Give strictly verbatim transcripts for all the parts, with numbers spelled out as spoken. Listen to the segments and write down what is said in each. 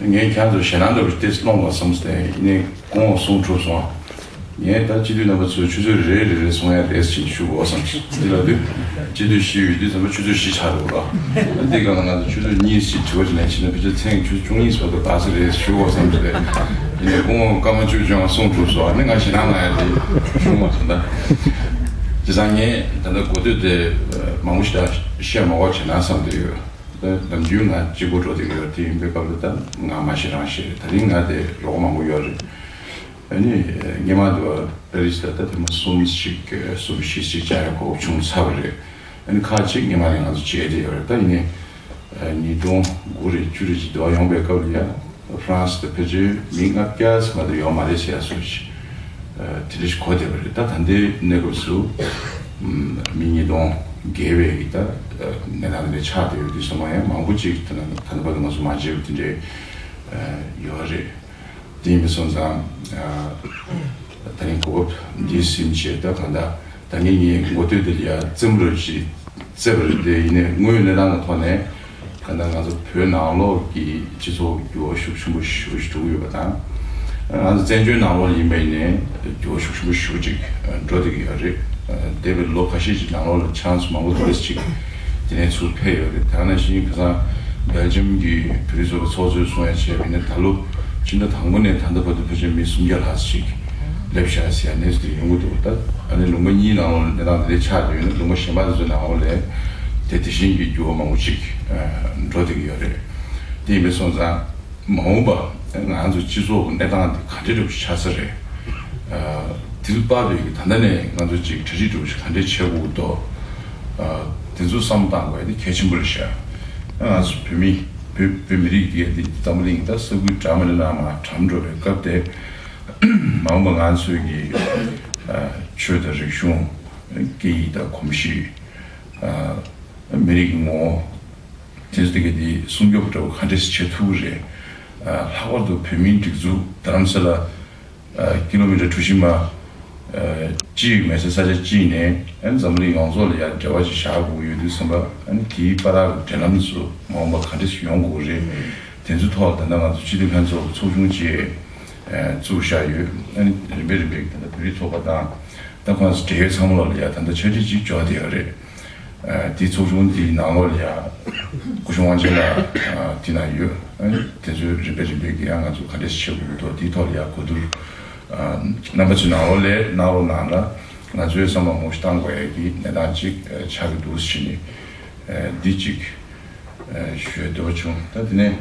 ངས་ཁྱེད་ཚོ་ཞེད་སྣང་འདྲ་བོ་ཞིག་ཏོག་ཙམ་སློང་དགོས་བསམ་སྟེ་ཡིན་ནའི་ཁོང་གསུང་གྲུབ་སོང་། ངས་ད་སྤྱི་འཐུས་རྣམ་པ་ཚོས་ཆུ་ཚོད་རེ་རེ་རེ་གསུང་ཡ་རེད་ཅེས་ཞུ་དགོས་བསམ་སོང་། འདི་ལ་དུས་སྤྱི་འཐུས་བཞི་ཡོད་དུས་ཚང་མ་ཆུ་ཚོད་བཞི་ཆགས་འདུག་ལ། འདི་ག་ལ་ང་ཚོ་ཆུ་ཚོད་གཉིས་ཤིག་དྲི་བ་དྲིས་ལན་བྱས་ན་ཕལ་ཆེར་ཐེངས་ཆུ་ཚོད་བཅུ་གཉིས་བར་དུ་འགོར་ས་རེད་ཞུ་དགོས་བསམ་སྟེ། ཡིན་ནའི་ཁོང་སྐར་མ་བཅུ་བཅོ་ལྔ་གསུང་གྲུབ་སོང་ནི་ང་ཞེད་སྣང་ལངས་ཡ་དེ་ཞུ་དགོས་སོང་ད། བྱས་ཙང་ངས་ད་ལྟ་གོ་ཐོས་དེ་མང་པོ་ཞིག་ད་བཤད་མ་དགོས་བྱས་ན་བསམ་སྟེ་ཡོད། ད་ནམ་རྒྱུན་ང་གཅིག་པོ་འགྲོ་བསྡད་ཀྱི་ཡོད། དེ་ཡིན་པའི་སྐབས་ལ་ད་ང་མ་ཤེས་རང་ཤེས་རེད། ད་རིང་ང་དེ་རོགས་མང་པོ་ཡོད་རེད། ཨ་ནི་སྔས་མ་དུ་པེ་རི་སི་ལ་ད་ཐེངས་མ་གསུམ་ཞིག་གསུམ་བཞི་ཞིག་བཅར་ཡ་གོ་སྐབས་བྱུང་ཚར་བ་རེད། ཨ་ནི་ཁག་ཅིག་སྔས་མ་ནས་ང་ཚོ་མཇལ་བསྡད་ཡོད་རེད། ད་ཡིན་ནའི་ཉིས་སྟོང་དགུ་རེད་བཅུ་རེད་ཅིག་འདུག་ཡོང་པའི་སྐབས་ལ་ཡ་ཧྥ་རན་སི་དུ་ཕལ་ཆེར་མི་ལྔ་བརྒྱ་ཙམ་མ་གཏོགས་ཡོད་མ་རེད་ཟེར་ཡ་སོགས་ཅིག་དེ་འདྲ་ཞིག་གོ་བསྡད་པ་རེད། ད་ད་ལྟའི་གནས་སྐབས་སུ་མི་ཉིས་སྟོང་བརྒལ་བའི་ད་གནས་སྟངས་དེ་འདྲ་ཆགས་བསྡད་ཡོད་དུས་ཙམ་པ་ཡང་མང་པོ་ཅིག་ད་ད་ལྟ་བར་དུ་ང་ཚོ་མ་མཇལ་བ་དེ་འདྲ་ཡོད་རེད། དེ་ཡིན་པ་སོང་ཙང་ད་རིང་གོ་སྐབས་འདི་ཟིན་བྱས་ད་གང་ལྟར་ད་ངས་ངའི་མགོ་ཐོས་འདི་ལ་ཡ་རྩེད་མོ་རེ་ཞིག་རྩེད་པ་རེད། དེ་ཡིན་ནའི་དངོས་ཡོད་གནས་སྟངས་ཀྱི་ཐོག་ནས་གང་ལྟར་ང་ཚོ་བོད་ནང་ལོགས་ཀྱི་སྤྱི་ཚོགས་འགྱུར་བ་ཤུགས་ཆེན་པོ་ཞེ་པོ་ཞིག་འགྲོ་གི་ཡོད་པ་དང་། ང་ཚོ་བཙན་བྱོལ་ནང་ལོགས་ཡིན་པ་ཡིན་ནའི་འགྱུར་བ་ཤུགས་ཆེན་པོ་ཞེ་པོ་ཅིག་འགྲོ་བསྡད་ཀྱི་ཡོད་རེད། འདས་པའི་ལོ་ཁ་ཤས་ཅིག་ནང་ལོགས་ལ་ཆང་སི་མང་པོ་ཏོག་ཙམ་ཅིག་དེ་ནས་ཚུར་འཕེལ་ཡོད་རེད། དེ་ནང་བཞིན་ཁ་སང་སྦེལ་ཇམ་གྱི་བོད་རིགས་ཚོགས་པའི་ཚོགས་གཙོས་གསུང་ཡ་བྱས་པ་ཡིན་ན་ད་ལོ་ཕྱི་ཟླ་དང་པོ་ནས་ད་ལྟ་བར་དུ་ཕལ་ཆེར་མི་སུམ་བརྒྱ་ལྷག་ཅིག་སླེབས་ཤག་ཟེར་ཡ་གནས་ཚུལ་དེ་ཡོང་གི་འདུག་ད་ཨ་ནི་ལུང་པ་གཉིས་ནང་ལོགས་ལ་གནས་སྟངས་དེ་འདྲ་ཆགས་བསྡད་ཡོད་ན་ལུང་པ་གཞན་པ་དེ་ཚོའི་ནང་ལོགས་ལ་དེ་དེ་བཞིན་གྱི་འགྱུར་བ་མང་པོ་ཅིག་འགྲོ་བསྡད་ཀྱི་ཡོད་རེད། དེ་ཡིན་པ་སོང་ཙང་མ་འོངས་པ་ང་ཚོ་སྤྱི་ཚོགས་ཀྱི་གནས་སྟངས་དེ་ག་འདྲ་འདྲ་པོ་ཆགས་ས་རེད། དེ་ལ་དཔག་པའི་ད་ལྟ་ནས་ང་ཚོ་ཅིག་གྲ་སྒྲིག་འདྲ་པོ་ཞིག་ག་འདྲ་བྱེད་དགོས་འདུག་དེ་ཚོ་བསམ་བློ་བཏང་དགོས་ཡ་དེ་གལ་ཆེན་པོ་རེད་ཤག་ང་ཚོ་བོད་མི་བོད་བོད་མི་རིགས་ཀྱི་དེ་འཛམ་བུ་གླིང་ད་ས་ཁུལ་འདྲ་མི་འདྲ་ནང་མར་གྲམ་འགྲོ་བའི་སྐབས་དེ། མ་འོངས་པ་ང་ཚོའི་གི་ཆོས་དང་རིག་གཞུང་། སྐད་ཡིག་དང་གོམས་གཤིས། མི་རིགས་ཀྱི་ངོ་བོ། དེ་ཚོ་དེ་ག་དེ་སྲུང་སྐྱོབ་འདྲ་བོ་ག་འདྲས་བྱེད་ཐུབ་ཀྱི་རེད། ལྷག་པར་དུ་བོད་མིའི་སྒྲིག་འཛུགས་རྡ་རམ་ས་ལ་ཀི་ལོ་མི་ཊར་གྲུ་བཞི་མ་གཅིག་མེད་ས་ས་ཆ་གཅིག་ནས་ཨ་ནི་འཛམ་གླིང་ཡོངས་རྫོགས་ལ་ཡང་འབྲེལ་བ་ཅིག་བཞག་དགོས་ཀྱི་ཡོད་དུས་ཙམ་པ། ཨ་ནི་དེའི་བར་ཐག་གི་འབྲེལ་ལམ་ཚོ་མ་འོངས་པ་ག་འདྲས་ཡོང་དགོས་ཀྱི་རེད། དེ་ཚོའི་ཐོག་ད་ལྟ་ང་ཚོ་སྤྱི་འཐུས་ལྷན་ཚོགས་ཚོགས་ཆུང་ཅིག་བཙུགས་བཞག་ཡོད། ཨ་ནི་རིམ་པས་རིམ་པས་ད་ལྟ་བོད་རིགས་ཚོགས་པ་དང་ད་ཁོང་ཚོ་འབྲེལ་ཡོད་ཚང་མ་ལ་ཡང་ད་ལྟ་ཕྱག་བྲིས་ཅིག་འབྱོར་བསྡད་ཡོད་རེད། དེའི་ཚོགས་ཆུང་དེའི་ནང་ལོགས་ལ་ཡང་སྐུ་ཞབས་དབང་ཆེན་ལགས་དེ་ན་ཡོད། ཨ་ནི་དེ་ཚོའི་རིམ་པས་རིམ་པས་ཀྱི་ཡང་ང་ཚོ་ག་འདྲས་བྱེད་དགོས་ཀྱི་འདུག་དེའི་ཐོག་ལ་ཡང་གོ་བསྡུར་རྣམ་པ་ཚོའི་ནང་ལོགས་ལ་གནང་རོགས་གནང་ལ། ང་ཚོའི་བསམ་པ་མང་པོ་ཞིག་བཏང་དགོས་ཡ་གི་གནས་སྟངས་ཅིག་ཆགས་ཀྱི་འདུག་ཟེར་ནས་འདི་ཅིག་ཞུ་འདོད་བྱུང་། ད་དེ་ནས།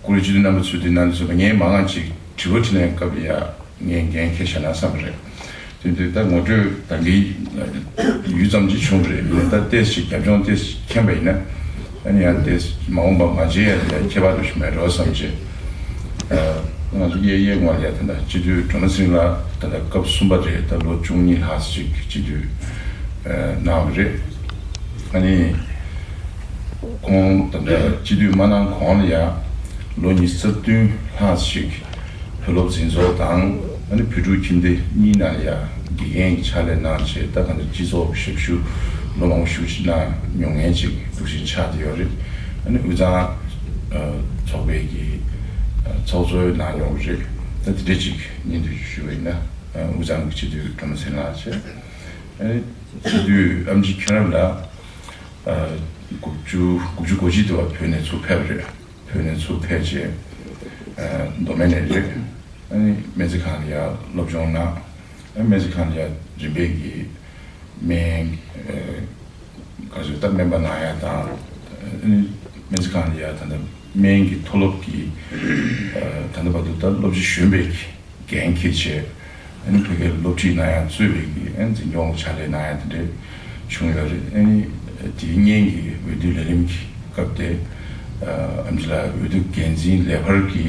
སྐུ་ལས་སྤྱི་འཐུས་རྣམ་པ་ཚོས་དེ་ནང་དུ་ཚུད་པ་ངས་མང་ང་ཅིག་དྲི་བ་དྲིས་ལན་སྐབས་ལ་ཡ་ངས་འགན་འཁྱེར་བཞག་ན་བསམ་པ་རེད། དེ་དུས་ད་ངོ་སྤྲོད་ད་གིན་ཡུད་ཙམ་ཅིག་བྱུང་བ་རེད། ཡིན་ན་ད་ཏོག་ཙམ་རྒྱབ་ལྗོངས་ཏོག་ཙམ་མཁྱེན་པ་ཡིན་ན། ཨ་ནི་ཡང་ཏོག་ཙམ་མ་འོངས་པ་མ་བརྗེད་ཡ་ལ་ཡ་ཁྱད་པར་འདྲ་ཞིག་མེད་འགྲོ་བསམ་བྱས། ང་ཚོ་གཡས་གཡས་ངོས་ལ་ཡ་ད་ལྟ་སྤྱི་འཐུས་སྒྲོལ་མ་ཚེ་རིང་ལགས་ད་ལྟ་སྐབས་གསུམ་པ་རེད། ད་ལོ་བཅུ་གཉིས་ལྷག་ཅིག་སྤྱི་འཐུས་གནང་བ་རེད། ཨ་ནི། ཁོང་ད་ལྟ་སྤྱི་འཐུས་མ་གནང་གོང་ལ་ཡང་ལོ་ཉི་ཤུ་རྩ་བདུན་ལྷག་ཞིག་བོད་སློབ་འཛིན་ཚོགས་དང་ཨ་ནི་བོད་ཕྲུག་ཁྱིམ་སྡེ་གཉིས་ནང་ལ་ཡང་དགེ་རྒན་གྱི་ཕྱག་ལས་གནང་བྱས། ད་ག་ཚོད་སྤྱི་ཚོགས་ཞབས་ཞུ་ལོ་མང་པོ་ཞེ་པོ་ཅིག་གནང་མྱོང་མཁན་ཅིག་འདུག་བཞིན་ཆགས་བསྡད་ཡོད་རེད། ཨ་ནི་དབུས་གཙང་ཚོགས་པའི་གི་ཚོགས་གཙོ་གནང་མྱོང་བ་རེད། ད་དེ་འདྲ་ཅིག་སྙན་སྒྲོན་ཞུ་བ་ཡིན་ན། དབུས་གཙང་གི་སྤྱི་འཐུས་སྒྲོལ་མ་ཚེ་རིང་ལགས་བྱས། ཨ་ནི་སྤྱི་འཐུས་ཨེམ་ཆི་མཁྱེན་རབ་ལགས། དགུ་བཅུ་དགུ་བཅུ་གོ་གཅིག་དུ་བ་བོད་ནས་ཚུར་ཕེབས་པ་རེད། བོད་ནས་ཚུར་ཕེབས་རྗེས་མདོ་སྨད་ནས་རེད། ཨ་ནི་སྨན་རྩིས་ཁང་ལ་ཡ་སློབ་སྦྱོང་གནང་། ཨ་ནི་སྨན་རྩིས་ཁང་ལ་ཡ་རིམ་པས་ཀྱི་སྨན་ག་ཚོད་ད་སྨན་པ་གནང་ཡ་དང་། ཨ་ནི་སྨན་རྩིས་ཁང་ལ་ཡ་ད་ལྟ་སྨན་གྱི་མཐོ་སློབ་ཀྱི་ད་ལྟ་བར་དུ་ད་སློབ་སྤྱི་གཞོན་པའི་འགན་འཁྱེར་བྱས། ཨ་ནི་བོད་སྐད་སློབ་ཁྲིད་གནང་ཡ་གཙོས་པའི་གི་ཨ་ནི་འཛིན་སྐྱོང་ཕྱག་ལས་གནང་ཡ་དེ་འདྲ་བྱུང་ཡོད་རེད། ཨ་ནི་དེའི་སྔོན་གྱི་འོས་བསྡུ་ལས་རིམ་གྱི་སྐབས་དེ་ཨེམ་ཆི་ལགས་འོས་བསྡུ་འགན་འཛིན་ལས་འཕར་གྱི་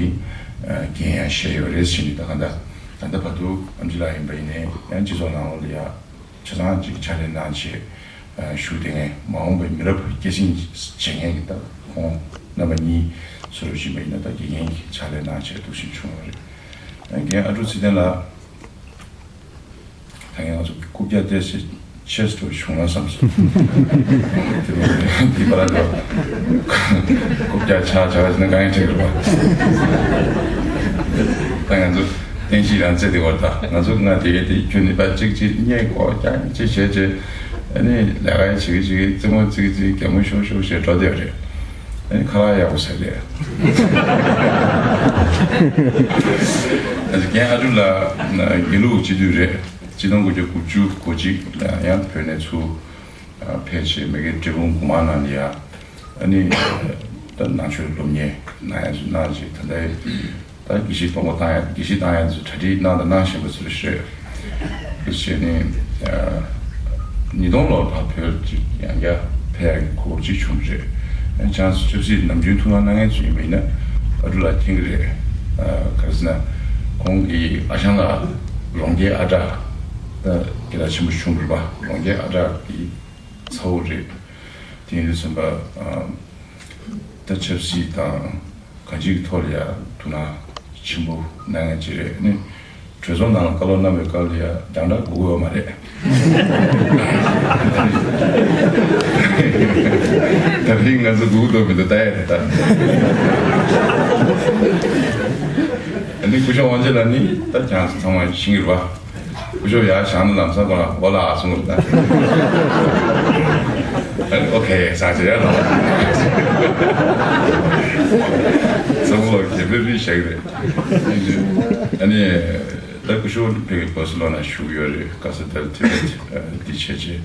འགན་ཡང་བཞེས་ཡོད་རེད་ཟེར་ནས། ད་ག་འདྲ་ད་ལྟ་བར་དུ་ཨེམ་ཆི་ལགས་ཡིན་པ་ཡིན་ནའི་ཡང་སྤྱི་ཚོགས་ནང་ལོགས་ལ་ཡ་ཆ་ཚང་ཅིག་ཕྱག་ལས་གནང་བྱས་བཞུགས་བསྡད་མཁན། མ་འོངས་པའི་མི་རབས་སྐྱེད་སྲིང་བྱེད་མཁན་གྱི་ད་ཁོང་རྣམ་པ་གཉིས་སུ་རུ་བཞིན་པ་ཡིན་ན་ད་དགེ་རྒན་གྱི་ཕྱག་ལས་གནང་བྱས་འདུག་བཞིན་བྱུང་བ་རེད། རྒན་ཨ་ཀྲུག་ཚེ་བརྟན་ལགས། ད་ངས་ང་ཚོ་རྐུབ་བཀྱག་ཏོག་ཙམ་ ཆེས་ཐུབ་བྱུང་ན་བསམ་སོང་། དེ་བར་དེ་བར་ལ་རྐུབ་བཀྱག་ཆག་ཆག་ཟིན་ན་གང་ཡང་འགྲིག་རེད་པ། ད་ང་ཚོ་བསྟན་བཤིག་རང་བཙན་དེ་བར་ད་ང་ཚོ་ང་དེ་གས་དེ་ཁྱོད་ནི་ད་གཅིག་གཅིག་བརྙས་བཀོག་རྐྱང་གཅིག་བྱས་བྱས། ཨ་ནི་ལས་ཀ་ཡ་བྱེད་ཀྱི་བྱེད་ཀྱི་རྩེད་མོ་རྩེ་གི་རྩེ་གི་གད་མོ་ཤོར་ཤོར་བྱས་འགྲོ་བསྡད་རེད། ཨ་ནི་ཁ་ལག་ཡག་པོ་ཟ་རེད། ཨ་ནི་རྒན་ཨ་ཀྲུག་ལགས་དགེ་ལུགས་སྤྱི་འཐུས་རེད། ཆིག་སྟོང་དགུ་བརྒྱ་དགུ་བཅུ་གོ་གཅིག་ལ་ཡང་བོད་ནས་ཚུར་ཕེབས་བྱས་མ་གི་འབྲས་སྤུངས་དགོན་པ་ནང་ལ་ཡ། ཨ་ནི་ད་ནང་ཆོས་སློབ་གཉེར་གནང་ཡ་ཚོ་གནང་བྱས་ད་ལྟ་ད་དགེ་བཤེས་གཏོང་སྒོ་བཏང་ཡ་དགེ་བཤེས་བཏང་ཡ་ཚོ་གྲ་སྒྲིག་གནང་དང་གནང་བཞིན་པ་ཚོ་རེད། དེ་བྱས་ནས་ཉིས་སྟོང་ལོར་ཕར་བོད་ཅིག་ཡང་བསྐྱར་ཕེབས་ཡ་གི་གོ་སྐབས་ཅིག་བྱུང་བ་རེད། ཨ་ནི་ཆབ་སྲིད་ནམ་རྒྱུན་ཐུགས་སྣང་གནང་མཁན་ཚོ་ཡིན་པ་ཡིན་ན་ཨ་ཀྲུག་ལགས་མཁྱེན་གྱི་རེད། ག་རེ་ཟེར་ན་ཁོང་གི་ཨ་ཞང་ལགས་རོང་རྒྱལ་ཨ་བྲག་ད་སྐད་གྲགས་ཆེན་པོ་བྱུང་རེད་པ། རོང་རྒྱལ་ཨ་བྲག་གི་ཚ་བོ་རེད། དེ་ཡིན་དུས་ཙམ་པ་ད་ཆབ་སྲིད་དང་གང་ཅིའི་ཐོག་ལ་ཡ་ཐུགས་སྣང་ཆེན་པོ་གནང་མཁན་ཅིག་རེད། ཨ་ནི་གྲོས་ཚོགས་ནང་ལ་བཀའ་སློབ་གནང་བའི་སྐབས་ལ་ཡ་རྒྱང་བསྒྲགས་སྒུག་ཡོད་མ་རེད། ད་རིང་ང་ཚོ་སྒུག་འདུག་མི་འདུག་ལྟ་ཡ་རེད་ད། ཨ་ནི་སྐུ་ཞབས་དབང་ཆེན་ལགས་ནི་ད་ཁྱེད་ཚོ་ཚང་མ་ཤེས་ཀྱི་རེད་པ། སྐུ་ཞབས་ཡར་བཞེངས་ན་ལམ་སང་ཁོ་རང་འོ་ལགས་གསུངས་རེད་ད། ཨ་ནི་ཨོ་ཁེ་ཟེར་བྱས་ཡར་ལངས། ཚང་མ་ལ་གད་པའི་རིགས་བཞག་གི་རེད། ཨ་ནི་ད་སྐུ་ཞབས་ཕ་གི་བྷར་སི་ལོ་ན་བཞུགས་ཡོད་རེད། ག་ས་ཏེལ་ཐི་བེད་འདི་བྱས་རྗེས་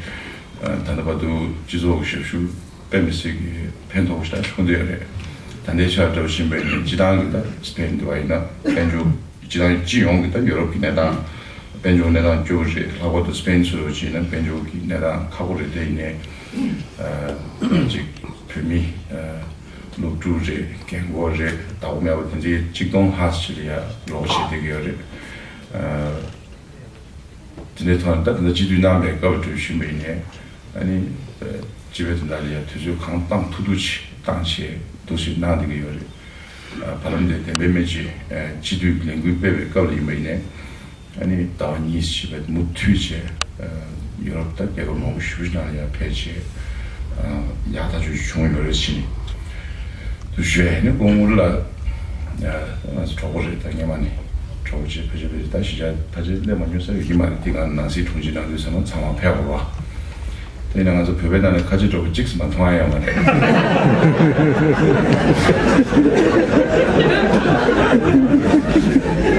ད་ལྟ་བར་དུ་སྤྱི་ཚོགས་ཀྱི་ཞབས་ཞུ་དཔེ་མི་སྲིད་ཀྱི་ཕན་ཐོགས་ཤིག་ད་བྱུང་བསྡད་ཡོད་རེད། ད་ལྟའི་ཆར་འདྲ་བོ་ཕྱིན་པ་ཡིན་ན་སྤྱི་བཏང་གི་ད་སི་པེན་འདི་བ་ཡིན་ན་དཔལ་འབྱོར་སྤྱི་བཏང་སྤྱི་ཡོངས་ཀྱི་ད་ཡོ་རོབ་ཀྱི་གནས་སྟངས་དཔལ་འབྱོར་གནས་སྟངས་སྐྱོ་བོ་རེད། ལྷག་པར་དུ་སི་པེན་ཚོ་བྱས་ན་དཔལ་འབྱོར་གྱི་གནས་སྟངས་ཁག་པོ་རེད། དེ་ཡིན་ནའི་ཅིག་བོད་མི་སློབ་ཕྲུག་རེད། རྒན་འཁོགས་རེད། བདག་པོ་མེད་པ་དེ་ཚོས་གཅིག་སྟོང་ལྷག་ཅིག་ལ་ཡ་རོགས་བྱེད་བསྡད་ཀྱི་ཡོད་རེད། དེ་འདྲའི་ཐོག་ནས་ད་དེ་འདྲ་སྤྱི་འཐུས་གནང་བའི་སྐབས་འགྲོ་བཞིན་པ་ཡིན་ནའི་ཨ་ནི་སྤྱི་པའི་དོན་དག་ལ་ཡ་དུས་ཚོད་གང་བཏང་ཐུབ་ཐུབ་ཅིག་བཏང་བྱས་འདུག་སེ་གནང་བསྡད་ཀྱི་ཡོད་རེད། བར་ལམ་དེ་བདེན་པའི་སྨན་བཅོས་སྤྱི་འཐུས་ཀྱི་ལས་འགུལ་སྤེལ་བའི་སྐབས་ལ་ཡིན་པ་ཡིན་ནའི་ཨ་ནི་ཟླ་བ་གཉིས་ཞེས་པའི་མུ་མཐུད་བྱས་ཡོ་རོབ་ད་རྒྱལ་ཁབ་མང་པོ་ཞེ་པོ་ཅིག་ནང་ལ་ཡ་ཕེབས་བྱས་ཡག་ཐག་ཆོད་ཅིག་བྱུང་ཡོད་རེད་ཕྱིན། དུ་ཞུ་ཡ་ནི་སྐུ་ངོ་ལགས། ང་ཚོ་གྲོགས་པོ་རེད། ད་སྔས་མ་ནས་གྲོགས་པོ་བྱས་ཕལ་ཆེར་ཕལ་ཆེར་ད་གཞིས་ཆགས་ཕལ་ཆེར་སླེབས་མ་མྱོང་ས་ཡོད་ཀྱི་མ་རེད། དེ་ག་ནང་སྲིད་དྲུང་ཆེ་གནང་དུས་ཚང་མ་ཚང་མ་ཕེབས་དགོས་པ། དེ་ཡིན་ན་ང་ཚོ་བོད་པའི་ནང་ནས་ཁ་ཆེ་གྲོགས་པོ་གཅིག་ཙམ་མ་མཐོང་ཡ་ཡོད་མ་རེད།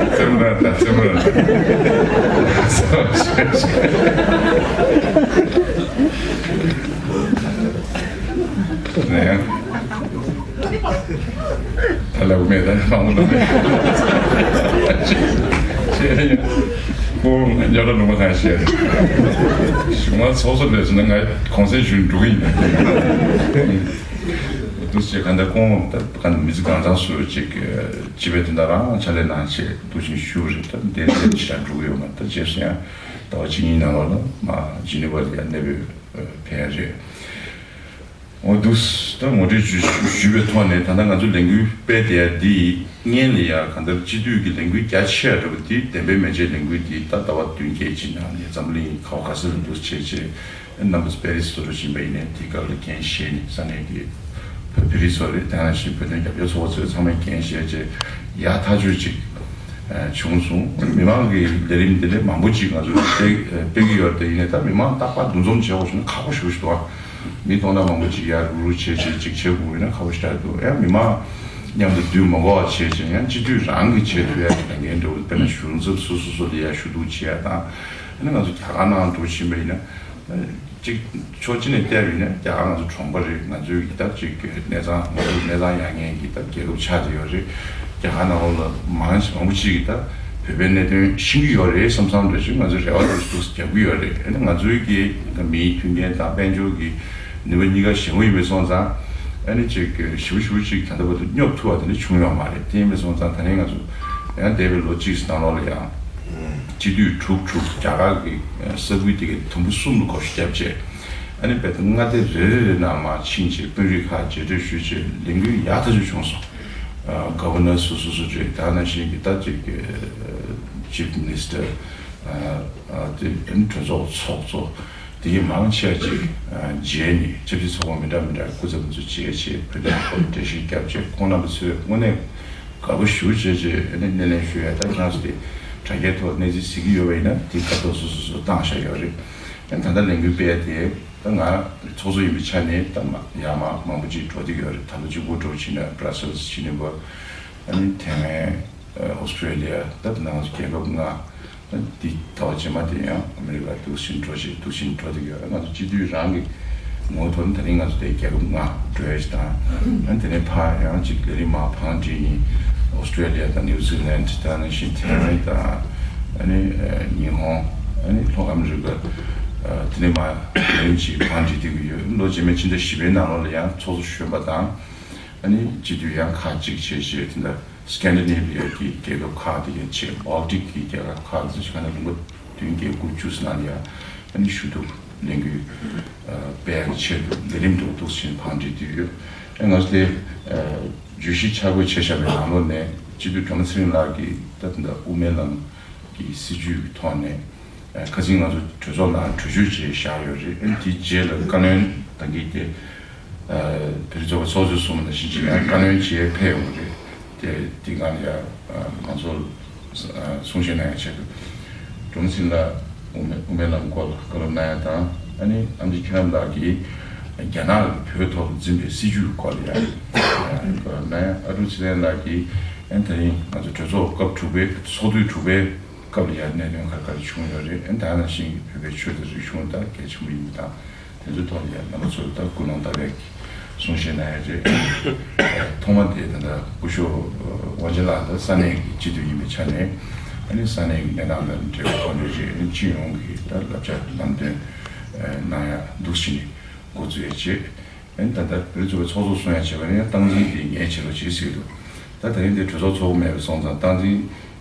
རྩེད་མོ་ར་ད་རྩེད་མོ་ར་ད། ནས། ད་ལབ་མེད་ད་མང་པོ་ལབ་མེད། ཁོ་ཉོ་ལ་ལུང་པ་གང་བཤད། གཞུང་མ་ཚོགས་གཙོ་ལས་སོང་ན་ང་གོང་སེང་ཞུ་འགྲོ་གི་ཡིན། འདུག་ཅེས་གང་ལྟར་ཁོང་ད་གང་མི་ཚེ་གང་ཚང་སུ་ཅིག་སྤྱི་པའི་དོན་དག་རང་ཕྱག་ལས་གནང་ཆེད་འདུག་ཅིང་ཞུ་རེད། ད་འདས་འདས་ཕྱི་དྲག་འགྲོ་གི་ཡོད་མ་ད་རྗེས་སུ་ཡང་ཟླ་བ་གཅིག་གཉིས་ནང་ལོགས་ལ་མ་ཇི་ནི་ཝ་ལ་ཡང་གནས་སྤོས་ཕེབས་ཡ་རེད། འོ་འདུག་ད་ངོ་སྤྲོད་ཞུ་ཞུས་པའི་ཐོག་ནས་ད་ལྟ་ང་ཚོ་ལས་འགུལ་སྤེལ་བསྡད་ཡ་འདི་སྔོན་ལ་ཡ་གང་ལྟར་སྤྱི་འཐུས་ཀྱི་ལས་འགུལ་རྒྱ་ཆེ་བ་འདྲ་པོ་འདི་བདེན་པའི་མན་ཆད་ལས་འགུལ་འདི་ད་ཟླ་བ་བདུན་བརྒྱད་ཅིག་ནང་ནས་འཛམ་གླིང་ག་བ་ག་ས་ལ་འདུག་བྱས་བྱས་རྣམ་པ་ཚོ་པེ་རི་སི་སུ་རུ་ཕྱིན་པ་ཡིན་ནའི་དེའི་སྐབས་ལ་འགན་བཞེས་ནས་ས་གནས་ཀྱི་བོད་པེ་རི་སི་ཚོ་རེད། དེ་ནང་བཞིན་བོད་དོན་རྒྱབ་སྐྱོར་ཚོགས་པ་ཚོས་ཚང་མས་འགན་བཞེས་བྱས་ཡག་ཐག་ཆོད་ཅིག་བྱུང་སོང་། མི་མང་གི་ལས་རིམ་འདི་ལས་མང་པོ་ཅིག་ང་ཚོས་སྤེལ་སྤེལ་གྱི་ཡོད་རེད། དེ་ཡིན་ནའི་ད་མི་མང་རྟག་པར་འདུ་འཛོམས་བྱེད་དགོས་བྱུང་ན་ཁག་པོ་ཞེ་པོ་ཞིག་འདུག་ཨ། མི་སྟོང་ཕྲག་མང་པོ་ཅིག་ཡར་རུ་རུ་བྱས་བྱས་ཅིག་བྱེད་དགོས་ཡོད་ན་ཁག་པོ་ཞེ་དྲག་འདུག་ཡང་མི་མང་མཉམ་དུ་འདུས་མ་དགོས་པ་བྱས་བྱས་ཡང་སྤྱི་འཐུས་རང་གིས་བྱེད་ཐུབ་ཡ་གི་ལས་འགན་འདྲ་བོ་དཔེར་ན་གཞུང་ཚབ་སོ་སོ་སོ་ལ་ཡར་ཞུ་གཏུག་བྱེད་ཡ་དང་། ཨ་ནི་ང་ཚོ་རྒྱ་གར་ནང་འགྲོ་བཞིན་པ་ཡིན་ན། གཅིག་ཕྱོགས་གཅིག་ནས་བལྟས་པ་ཡིན་ན་རྒྱ་གར་ང་ཚོ་གྲོང་པ་རེད། ང་ཚོའི་གི་ད་ཅིག་གི་གནས་ཚང་ང་ཚོའི་གནས་ཚང་ཡག་ངེས་ཀྱི་ད་རྒྱལ་ཁབ་ཆགས་བསྡད་ཡོད་རེད། རྒྱ་གར་ནང་ལོགས་ལ་མང་ཞིག་མང་པོ་ཅིག་གིས་ད་བོད་པའི་གནད་དོན་ཤེས་ཀྱི་ཡོད་རེད་བསམ་བསམ་འདྲ་ཞིག་ང་ཚོའི་རེ་བ་འདུག་འདུག་རྒྱབ་ཀྱི་ཡོད་རེད། ཨ་ནི་ང་ཚོའི་གི་ད་མིའི་མཐུན་རྐྱེན་དང་དཔལ་འབྱོར་གྱི་ནུས་པ་གཉིས་ཀ་ཞན་པོ་ཡིན་པ་སོང་ཙང་། ཨ་ནི་ཅིག་གི་ཞེ་པོ་ཞེ་པོ་ཅིག་ད་ལྟ་བར་དུ་སྙོབ་ཐུབ་པ་དེ་འདྲ་བྱུང་ཡོད་མ་རེད། དེ་ཡིན་པ་སོང་ཙང་ད་ནི་ང་ཚོ་ཡང་འདས་པའི་ལོ་གཅིག་ནང་ལོགས་ལ་ཡང་སྤྱི་འཐུས་དྲུག་དྲུག་རྒྱ་གར་གྱི་ས་ཁུལ་དེ་གའི་དུམ་བུ་གསུམ་ལ་བགོ་བཤའ་བརྒྱབ་རྗེས། ཨ་ནི་བོད་དོན་མངའ་སྡེ་རེ་རེ་རེ་ནང་མར་ཕྱིན་བྱས་དཔོན་རིགས་ཁག་མཇལ་འཕྲད་ཞུས་བྱས་ལས་འགུལ་ཡག་ཐག་ཆོད་བྱུང་སོང་། ཨ་ག་བྷར་ནར་སོ་སོ་སོ་བྱས་ད་ནང་བཞིན་གྱི་ད་ཅིག་ཅིབ་མི་ནི་སི་ཊར། ཨ་དེ་གྲོས་ཚོགས་ཚོགས་གཙོ། དེ་གི་མང་ཆེ་བ་ཅིག་ཨ་མཇལ་ནས་ཆབ་སྲིད་ཚོགས་པ་མི་འདྲ་མི་འདྲ་སྐུ་ཚབ་ཚོ་མཇལ་བྱས་བོད་དོན་སྐོར་འགྲེལ་བཤད་བརྒྱབ་བྱས། ཁོང་རྣམ་པ་ཚོས་དངོས་གནས་དགའ་པོ་ཞེ་པོ་བྱས་བྱས་ཨ་ནི་སྣེ་ལེན་ཞུ་ཡ། ད་ཁྱེད་རང་ཚོ་དེ་དྲ་རྒྱའི་ཐོག་གནས་ཚུལ་གཟིགས་ཀྱི་ཡོད་པ་ཡིན་ན་དེ་སྐབས་ཐོག་སོ་སོ་སོ་བཏང་བཞག་ཡོད་རེད། ཨ་ནི་ད་ལྟ་ལས་འགུལ་སྤེལ་ཡ་དེ་ད་ང་ཚོགས་གཙོ་ཡིན་པའི་ཆ་ནས་ད་མ་ཡར་མར་མང་པོ་ཅིག་འགྲོ་བསྡད་ཡོད་རེད། ད་ལོ་གཅིག་པུ་འགྲོ་བྱས་ན་Brussels Geneva ཨ་ནི་དེ་ནས་ཨོ་སི་ཀྲེ་ལི་ཡ། ད་ནང་རྒྱལ་ཁབ་ལྔ། ད་འདི་ཟླ་བ་རྗེས་མ་དེ་ཡང་ཨ་མི་རི་ཀ་འདུག་སེ་འགྲོ་བྱེད་འདུག་སེ་འགྲོ་བསྡད་ཡོད། ང་ཚོ་སྤྱི་འཐུས་རང་གི་ངོ་བོ་ཐོག་ནས་ད་རིང་ང་ཚོ་དེ་རྒྱལ་ཁབ་ལྔ་འགྲོ་ཡ་ཞིག་དང་། ཨ་ནི་དེ་ནས་ཕར་ཡང་ཅིག་ལས་རིམ་མར་བང་སྒྲིག་ཡིན། ཨོ་སི་ཀྲེ་ལི་ཡ་དང་ནིའུ་ཛི་ལན། ད་ནང་བཞིན་ཐའེ་ཝན་དང་ཨ་ནི་ཉི་ཧོང་། ཨ་ནི་ལྷོ་ཨ་མི་རི་ཀ། དེ་ནས་མར་ལས་རིམ་ཅིག་བང་སྒྲིག་བསྡད་ཀྱི་ཡོད། ལོ་རྗེས་མའི་ཕྱི་ཟླ་བཞི་པའི་ནང་ལོགས་ལ་ཡང་ཚོགས་གཙོ་གཞོན་པ་དང་། ཨ་ནི་སྤྱི་འཐུས་ཡང་ཁག་ཅིག་བྱས་བྱས་དེ་འདྲ་སི་ཀན་ཌི་ནེ་བི་ཡ་གི་རྒྱལ་ཁབ་ཁག་དེ་ཡང་བྱས། བྷོལ་ཊིག་གི་རྒྱལ་ཁབ་ཁག་དེ་ཚོ་ཞིག་ག་ན་ལུང་པ་བདུན་བརྒྱད་དགུ་བཅུ་ཙམ་ནང་ལ་ཡང་ཨ་ནི་ཞུ་གཏུག་ལས་འགུལ་སྤེལ་ཡག་གི་ཆེད་དུ་ལས་རིམ་དུ་འདུག་སེ་བྱས་བང་སྒྲིག་བསྡད་ཡོད། ཨ་ང་ཚོ་དེ་བརྗོད་གཞི་ཆ་བགོས་བྱས་བཞག་པའི་ནང་ལོགས་ནས་སྤྱི་འཐུས་སྒྲོལ་མ་ཚེ་རིང་ལགས་ཀྱིས་ད་ད་ལྟ་དབུ་མའི་ལམ་གྱི་སྲིད་བྱུས་ཀྱི་ཐོག་ནས། ཁ་སང་ང་ཚོ་གྲོས་ཚོགས་ནང་གྲོས་ཆོད་ཅིག་བཞག་ཡོད་རེད། ཨ་ནི་དེའི་རྗེས་ལ་བཀའ་བློན་ད་གིན་དེ་བོད་རིགས་ཚོགས་པ་ཚོགས་གཙོས་གསུངས་པ་ནང་བཞིན་བྱས་ཡང་བཀའ་བློན་ཅིག་ཕེབས་ཡོང་གི་རེད། དེ་དེ་སྒང་ལ་ཡང་མང་ཚོགས་ལ་གསུང་བཤད་གནང་ཡ་ཆེད་དུ་སྒྲོལ་མ་ཚེ་རིང་ལགས་དབུ་མའི་དབུ་མའི་ལམ་སྐོར་ལ་བཀའ་སློབ་གནང་ཡ་དང་། ཨ་ནི་ཨེམ་ཆི་ཆོས་རྣམ་ལགས་ཀྱིས་རྒྱ་ནག་གིས་བོད་ཐོག་ཏུ་འཛིན་པའི་སྲིད་བྱུས་སྐོར་ལ་ཡང་བཀའ་སློབ་གནང་ཡ། ཨ་ཀྲུག་ཚེ་བརྟན་ལགས་ཀྱིས་ཨ་ནི་ད་རིང་ང་ཚོ་གྲོས་ཚོགས་སྐབས་དྲུག་པའི་ཚོགས་དུས་དྲུག་པའི་སྐབས་ལ་ཡང་གནད་དོན་ག་རེ་ག་རེ་བྱུང་ཡོད་རེད། ཨ་ནི་ད་ནང་བཞིན་བོད་པའི་ཆོས་དང་རིག་གཞུང་ད་གལ་ཆེན་པོ་ཡིན་པ་དང་། དེ་ཚོའི་ཐོག་ལ་ཡང་རྣམ་པ་ཚོས་ད་ཀུན་སློང་ལྟ་བའི་གསུང་བཤད་གནང་ཡ་རེད། ཐོག་མ་དེ་ད་ལྟ་སྐུ་ཞབས་དབང་ཆེན་ལགས་ད་ས་གནས་ཀྱི་སྤྱི་འཐུས་ཡིན་པའི་ཆ་ནས། ཨ་ནི་ས་གནས་ཀྱི་གནས་སྟངས་དང་འབྲེལ་བའི་ཐོག་ནས་རེད། ཨ་ནི་སྤྱི་ཡོངས་ཀྱི་ད་བསླབ་བྱ་ལམ་སྟོན་གནང་ཡ་འདུག་སེ་བྱས་ནས་འགོ་འཛུགས་ཡ་བྱས། ཨ་ནི་ད་ལྟ་བོད་རིགས་ཚོགས་པའི་ཚོགས་གཙོ་གསུང་ཡ་བྱས་པ་ནི་ཡང་སྟངས་འཛིན་དེ་ངས་བྱེད་རོགས་བྱེད་ཟེར་གྱི་འདུག་ད་ད་རིང་དེ་གྲོས་ཚོགས་ཚོགས་མེད་པ་སོང་ཙང་སྟངས་འཛིན་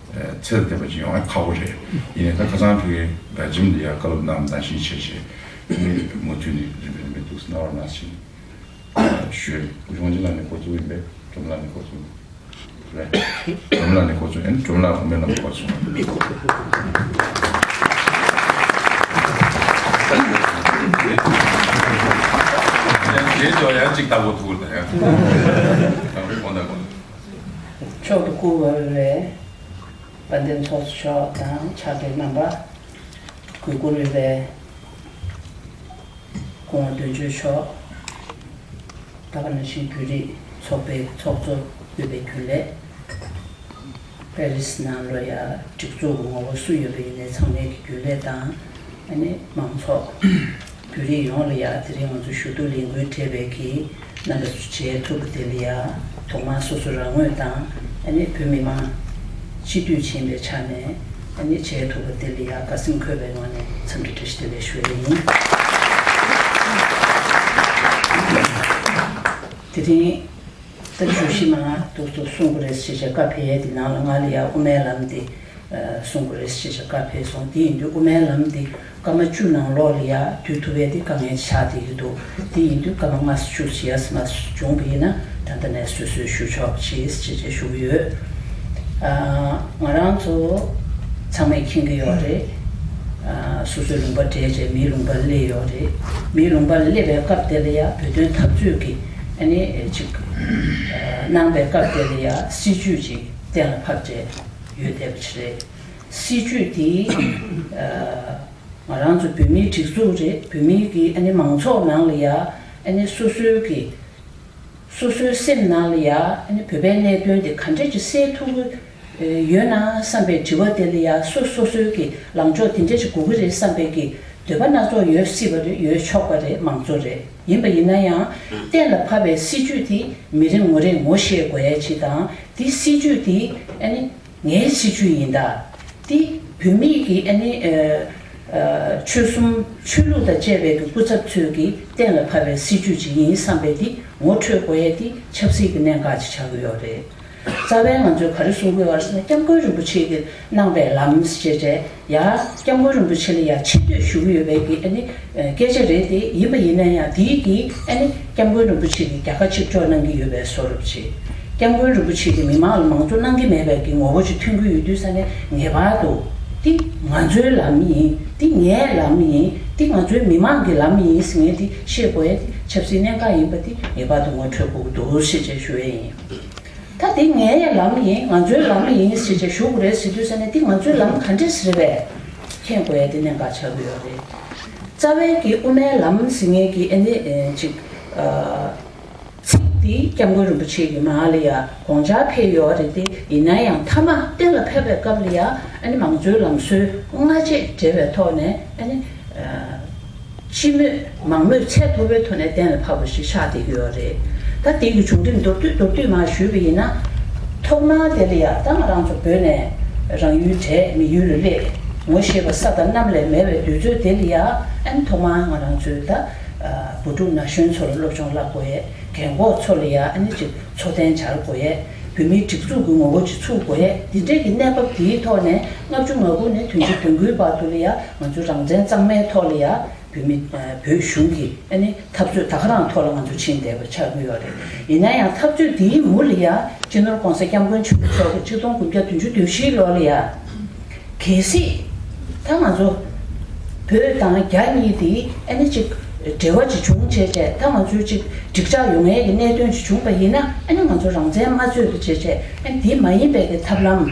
ཚེ་ལ་བརྟེན་པ་ཅིག་ཡོང་ཡ་ཁག་པོ་རེད། ཡིན་ནའི་ད་ཁ་སང་ཕ་གིའི་སྦེལ་ཇམ་ལ་ཡ་བཀའ་སློབ་གནང་བ་ནང་བཞིན་བྱས་བྱས། ཨ་ནི་མུ་མཐུད་ནས་རིམ་པས་རིམ་པས་འདུག་སེ་གནང་རོགས་གནང་ཞེས་ཞུ་ཡ་ཡིན། སྐུ་ཞབས་དབང་ཆེན་ལགས་ནས་འགོ་བཙུགས་ཡིན་པས། སྒྲོལ་མ་ལགས་ནས་འགོ་བཙུགས། སྒྲོལ་མ་ལགས་ནས་འགོ་བཙུགས། ཨ་ནི་སྒྲོལ་མ་ལགས་དབུ་མའི་ལམ་འགོ་བཙུགས། རྗེས་ཕྱོགས་ཡང་གཅིག་ལྟ་བུ་ཐུག་ལ་ཡང་། དགོངས་དག་དགོངས་དག་མཆོག་ཏུ་བཀུར་བར་འོས་པའི་དཔལ་ལྡན་ཚོགས་གཙོ་མཆོག་དང་ཕྱག་སྦྲེལ་རྣམ་པ། གུས་བཀུར་འོས་པའི་སྐུ་ངོ་དོན་གཅོད་མཆོག་ད་ག་ནང་བཞིན་བོད་རིགས་ཚོགས་པའི་ཚོགས་གཙོ་འོས་པའི་རྒྱུན་ལས། པེ་རིས་ནང་ལོ་ཡ་སྒྲིག་འཛུགས་ཀྱི་ངོ་བོ་སུ་ཡོད་པ་ཡིན་ནའི་ཚང་མའི་གི་རྒྱུན་ལས་དང་། ཨ་ནི་མང་ཚོགས་བོད་རིགས་ཡོངས་ལ་ཡ་དེ་རིང་ང་ཚོ་ཞུ་གཏུག་ལས་འགུལ་སྤྲད་པའི་གི་རྣམ་པ་ཚོ་མཇལ་ཐུབ་པ་དེ་ལ་ཡ་ཐོག་མར་སོ་སོ་རང་ངོས་དང་། ཨ་ནི་བོད་མི་མང་སྤྱི་འཐུས་ཕྱིན་པའི་ཆ་ནས་ཨ་ནི་མཇལ་ཐུབ་པ་དེ་ལ་ཡ་དགའ་སེམས་འཁོལ་བའི་ངང་ནས་འཚམས་འདྲི་བཀྲ་ཤིས་བདེ་ལེགས་ཞུ་ཡ་ཡིན། དེ་རིང་། ད་བརྗོད་གཞི་མ་འདུག་ཏུ་གསུང་གི་རེད་ཟེར་བྱས་བཀའ་ཕེབས་ཡས་དེ་ནང་ལ་ང་ལ་ཡ་དབུ་མའི་ལམ་དེ་གསུང་གི་རེད་ཟེར་བྱས་བཀའ་ཕེབས་སོང་། དེ་ཡིན་དུས་དབུ་མའི་ལམ་དེ་སྐར་མ་བཅུ་ནང་ལོགས་ལ་ཡ་བསྡུ་ཐུབ་ཡས་དེ་དཀའ་ངལ་ཆགས་བསྡད་ཀྱི་འདུག་དེ་ཡིན་དུས་སྐར་མ་ལྔ་བཅུ་ཞིག་ཡར་མར་བྱུང་བ་ཡིན་ན་ད་ལྟ་ནས་སོ་སོས་ཞུ་ཆོག་ཅེས་ཟེར་བྱས་ཞུ་གི་ཡོད། ང་རང་ཚོ་ཚང་མས་མཁྱེན་གྱི་ཡོད་རེད། སོ་སོའི་ལུང་པ་བྲལ་བྱས་མིའི་ལུང་པར་སླེབས་ཡོད་རེད། མིའི་ལུང་པར་སླེབས་པའི་སྐབས་དེ་ལ་ཡ་བོད་དོན་འཐབ་རྩོད་ཀྱི་ཨ་ནི་ཅིག་གནང་པའི་སྐབས་དེ་ལ་ཡ་སྲིད་བྱུས་ཅིག་གཏན་ལ་ཕབ་བྱས་ཡོད་བསྡད་པ་ཅིག་རེད། སྲིད་བྱུས་དེ་ང་རང་ཚོ་བོད་མིའི་སྒྲིག་འཛུགས་རེད། བོད་མིའི་གི་ཨ་ནི་མང་ཚོགས་ནང་ལ་ཡ་ཨ་ནི་སོ་སོའི་གི་སོ་སོའི་སེམས་ནང་ལ་ཡ་ཨ་ནི་བོད་པའི་གནད་དོན་དེ་ག་འདྲས་ཀྱི་སེལ་ཐུབ་ཀྱི་ཡོད་ན་བསམ་པའི་དྲི་བ་དེ་ལ་ཡ་སོ་སོ་སོའི་གི་ལངས་ཕྱོགས་དེ་འདྲས་ཀྱི་དགོས་ཀྱི་རེད་བསམ་པའི་གི་འདོད་པ་སྣ་ཚོགས་ཡོད་སྲིད་པ་རེད། ཡོད་ཆོག་པ་རེད། མང་གཙོ་རེད། ཡིན་པ་ཡིན་ན་ཡང་གཏན་ལ་ཕབ་པའི་སྲིད་བྱུས་དེ་མི་རེ་ངོ་རེ་ངོ་ཤེས་དགོས་ཡ་ཅིག་དང་། དེ་སྲིད་བྱུས་དེ་ཨ་ནི། ངའི་སྲིད་བྱུས་ཡིན་ད། འདི་བོད་མིའི་གི་ཨ་ནི་ཨ་ཨ་ཆོལ་གསུམ་ཆོས་ལུགས་དང་བཅས་པའི་གི་སྐུ་ཚབ་ཚོས་གི་གཏན་ལ་ཕབ་པའི་སྲིད་བྱུས་ཅིག་ཡིན་བསམ་པའི་འདི་ངོ་འཕྲོད་དགོས་ཡས་འདི་ཆབ་སྲིད་ཀྱི་གནད་འགག་ཅིག་ཆགས་ཀྱི་ཡོད་རེད། རྩ་བའི་ང་ཚོས་ག་རེ་གསུང་གི་ཡོད་རེད་ཟེར་ན། སྐྱབས་མགོན་རིན་པོ་ཆེ་གི་གནང་བའི་ལམ་ཞེས་བྱས། ཡ། སྐྱབས་མགོན་རིན་པོ་ཆེ་ལ་ཡ་ཆེ་བསྟོད་ཞུ་གི་ཡོད་པའི་གི་ཨ་ནི་ཨ་སྐད་ཆ་རེད་དེ། ཡིན་པ་ཡིན་ན་ཡང་དེའི་གི་ཨ་ནི་སྐྱབས་མགོན་རིན་པོ་ཆེ་གི་རྒྱལ་ཁ་ཕྱིར་འཕྱོག་གནང་གི་ཡོད་པའི་བཟོ་འདྲ་ཅིག་སྐྱབས་མགོན་རིན་པོ་ཆེ་གི་མི་མང་ལ་མང་གཙོ་གནང་གི་མེད་པའི་གི་ངོ་བོ་ཅིག་ཐོན་གི་ཡོད་དུས་ཙ་ནས། ངེས་པར་དུ་འདི་ང་ཚོའི་ལམ་ཡིན། འདི་ངའི་ལམ་ཡིན། འདི་ང་ཚོའི་མི་མང་གི་ལམ་ཡིན་ཟེར་མཁན་འདི་ཤེས་དགོས་ཡ་འདི་ཆབ་སྲིད་གནད་འགག་ཡིན་པ་འདི་ངེས་པར་དུ་ངོ་འཕྲོད་དགོས་ཀྱི་འདུག་ཞེས་བཅས་ཞུ་ཡས་ཡིན། ད་འདི་ངའི་ལམ་ཡིན། ང་ཚོའི་ལམ་ཡིན་ཞེས་བཅས་ཞུ་དགོས་རེད་ཟེར་དུས་ཙ་ནས་འདི་ང་ཚོའི་ལམ་ག་འདྲས་རེད་པས་མཁྱེན་དགོས་ཡ་འདི་གནད་འགག་ཆགས་ཀྱི་ཡོད་རེད། རྩ་བའི་གི་དབུ་མའི་ལམ་ཟེར་མཁན་གྱི་ཨ་ནི་ཨེ་ཅིག་ཨ། ཚིག་འདི་སྐྱབས་མགོན་རིན་པོ་ཆེ་གི་མ་ལ་ཡ་དགོངས་འཆར་ཕེབས་ཡོད་རེད་དེ། ཡིན་ན་ཡང་མཐའ་མ་གཏན་ལ་ཕེབས་པའི་སྐབས་ལ་ཡ་ཨ་ནི་མང་གཙོའི་ལམ་སྲོལ་སྔ་རྗེས་འབྲེལ་བའི་ཐོག་ནས་ཨ་ནི་སྤྱི་མོས་མང་མོས་ཚད་མཐོ་པོའི་ཐོག་ནས་གཏན་ལ་ཕབ་པ་ཞིག་ཆགས་བསྡད་ཀྱི་ཡོད་རེད། ད་དེ་གི་བྱུང་རིམ་མདོར་བསྡུས་མདོར་བསྡུས་མར་ཞུས་པ་ཡིན་ན། ཐོག་མར་དེ་ལ་ཡ་ད་ང་རང་ཚོ་བོད་ནས་རང་ཡུལ་བྲལ་མི་ཡུལ་ལ་སླེབས། ངོ་ཤེས་པ་ས་དང་གནམ་ལས་མེད་པའི་དུས་ཚོད་དེ་ལ་ཡ་ཨ་ནི་ཐོག་མར་ང་རང་ཚོའི་ད་བུ་ཕྲུག་ན་གཞོན་ཚོ་ལ་སློབ་སྦྱོང་བསླབ་དགོས་ཡས། རྒན་གོག་ཚོ་ལ་ཡ་ཨ་ནི་ཅིག་འཚོ་རྟེན་སྦྱར་དགོས་ཡས། བོད་མིའི་སྒྲིག་འཛུགས་ཀྱི་ངོ་བོ་ཅིག་ཚུགས་དགོས་ཡས། འདི་འདྲས་ཀྱི་གནས་བབ་དེའི་ཐོག་ནས་ལྔ་བཅུ་ང་དགུ་ནས་དོན་གཅིག་དོན་དགུའི་བར་དུ་ལ་ཡ་ང་ཚོ་རང་བཙན་གཙང་མའི་ཐོག་ལ་ཡ་བོད་མི་བོད་གཞུང་གི་ཨ་ནི་འཐབ་རྩོད་ད་ག་རང་ཐོག་ལ་ང་ཚོ་ཕྱིན་བསྡད་པ་ཆགས་ཀྱི་ཡོད་རེད། ཡིན་ན་ཡང་འཐབ་རྩོད་འདིའི་མུ་ལ་ཡ་སྤྱི་ནོར་༸གོང་ས་༸སྐྱབས་མགོན་ཆེན་པོ་མཆོག་གིས་ཆིག་སྟོང་དགུ་བརྒྱ་བདུན་ཅུ་དོན་བཞིའི་ལོ་ལ་ཡ། གལ་སྲིད་ད་ང་ཚོ་བོད་དང་རྒྱ་གཉིས་དེ་ཨ་ནི་ཅིག་འབྲེལ་བ་ཅིག་བྱུང་བྱས་བྱས། ད་ང་ཚོའི་ཅིག་འགྲིག་འཇགས་ཡོང་ཡས་ཀྱི་གནད་དོན་ཅིག་བྱུང་པ་ཡིན་ན། ཨ་ནི་ང་ཚོ་རང་བཙན་མ་རྩོད་པ་བྱས་བྱས། ཨ་ནི་དེ་མ་ཡིན་པའི་གི་ཐབས་ལམ།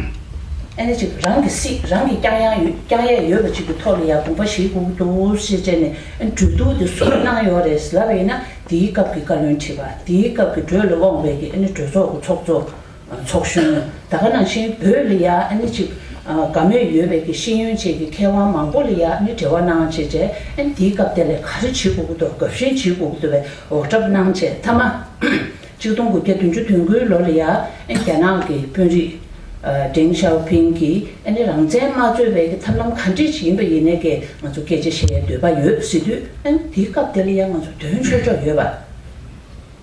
ཨ་ནི་ཅིག་རང་གི་སྲིད་རང་གིས་བསྐྱང་ཡ་ཡོད། བསྐྱང་ཡས་ཡོད་པ་ཅིག་གི་ཐོག་ལ་ཡ་དགོངས་པ་བཞེས་དགོས་ཀྱི་འདུག་ཞེས་བྱས་ནས་ཨ་ནི་གྲོས་བསྡུར་དེ་སུ་གནང་ཡོད་རེད་ལབ་པ་ཡིན་ན། དེའི་སྐབས་ཀྱི་བཀའ་བློན་ཁྲི་པ། དེའི་སྐབས་ཀྱི་གྲོས་ལ་དབང་བའི་གི་ཨ་ནི་གྲོས་ཚོགས་ཀྱི་ཚོགས་གཙོ། ཚོགས་གཞོན། ད་ག་ནང་བཞིན་བོད་ལ་ཡ་ཨ་ནི་ཅིག་དགའ་མོས་ཡོད་པའི་གི་ཤེས་ཡོན་ཅན་གྱི་མཁས་དབང་མང་པོ་ལ་ཡ་ཨ་ནི་འབྲེལ་བ་གནང་བྱས་བྱས། ཨ་ནི་དེའི་སྐབས་དེ་ལ་ག་རེ་བྱེད་དགོས་ཀྱི་འདུག་དགའ་ཞེན་བྱེད་དགོས་ཀྱི་འདུག་པའི་འོག་གྲབས་གནང་བྱས། མཐའ་མ་ཆིག་སྟོང་དགུ་བརྒྱ་བདུན་ཅུ་དོན་དགུའི་ལོ་ལ་ཡ་ཨ་ནི་རྒྱ་ནག་གི་དཔོན་རིགས་ཨ་ཌེང་ཞའོ་ཕིང་གིས་ཨ་ནི་རང་བཙན་མ་རྩོད་པའི་གི་ཐབས་ལམ་ག་འདྲས་ཞིག་ཡིན་པ་ཡིན་ནའི་གི་ང་ཚོ་སྐད་ཆ་བཤད་ཡའི་འདོད་པ་ཡོད་ཟེར་དུས། ཨ་ནི་དེའི་སྐབས་དེ་ལ་ཡ་ང་ཚོ་དོན་ཆོད་ཆོག་ཡོད་པ།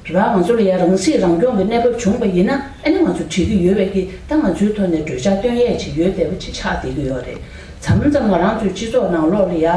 རེད་བ། ང་ཚོ་ལ་ཡ་རང་སྲིད་རང་སྐྱོང་གི་གནས་བབ་བྱུང་བ་ཡིན་ན། ཨ་ནི་ང་ཚོ་འགྲིག་གི་ཡོད་པའི་གི། ད་ང་ཚོའི་ཐོག་ནས་གྲོས་འཆར་བཏོན་ཡས་ཅིག་ཡོད་བསྡད་པ་ཅིག་ཆགས་བསྡད་ཀྱི་ཡོད་རེད། མཚམས་མཚམས་ང་རང་ཚོའི་སྤྱི་ཚོགས་ནང་ལོགས་ལ་ཡ་ཨ་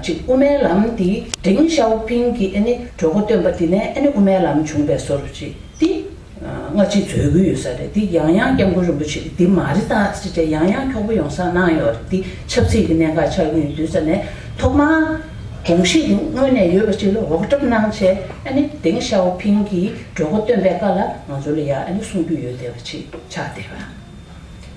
ཅིག་དབུ་མའི་ལམ་འདི་ཌེང་ཞའོ་ཕིང་གིས་ཨ་ནི་གྲོས་འགོ་བཏོན་པ་དེ་ནས་ཨ་ནི་དབུ་མའི་ལམ་བྱུང་བའི་བཟོ་འདྲ་ཅིག་འདི་སྔ་ཕྱི་འཛོལ་གྱི་ཡོད་ས་རེད། འདི་ཡང་ཡང་སྐྱབས་མགོན་རིན་པོ་ཆེ་གིས་འདི་མ་རེད་ད་ཟེར་བྱས་ཡང་ཡང་འཁྱོག་པོ་ཡོང་ས་གནང་ཡོད་རེད། འདི་ཆབ་སྲིད་ཀྱི་གནད་འགག་ཆགས་ཀྱི་ཡོད་དུས་ཙ་ནས། ཐོག་མར་དགོངས་གཞི་འདི་དངོས་གནས་ཡོད་པ་ཅིག་ལ་འོག་གྲབས་གནང་བྱས། ཨ་ནི་ཌེང་ཞའོ་ཕིང་གིས་གྲོས་འགོ་བཏོན་པའི་སྐབས་ལ་ང་ཚོ་ལ་ཡ་ཨ་ནི་གསུང་རྒྱུ་ཡོད་བསྡད་པ་ཅིག་ཆགས་བསྡད་པ།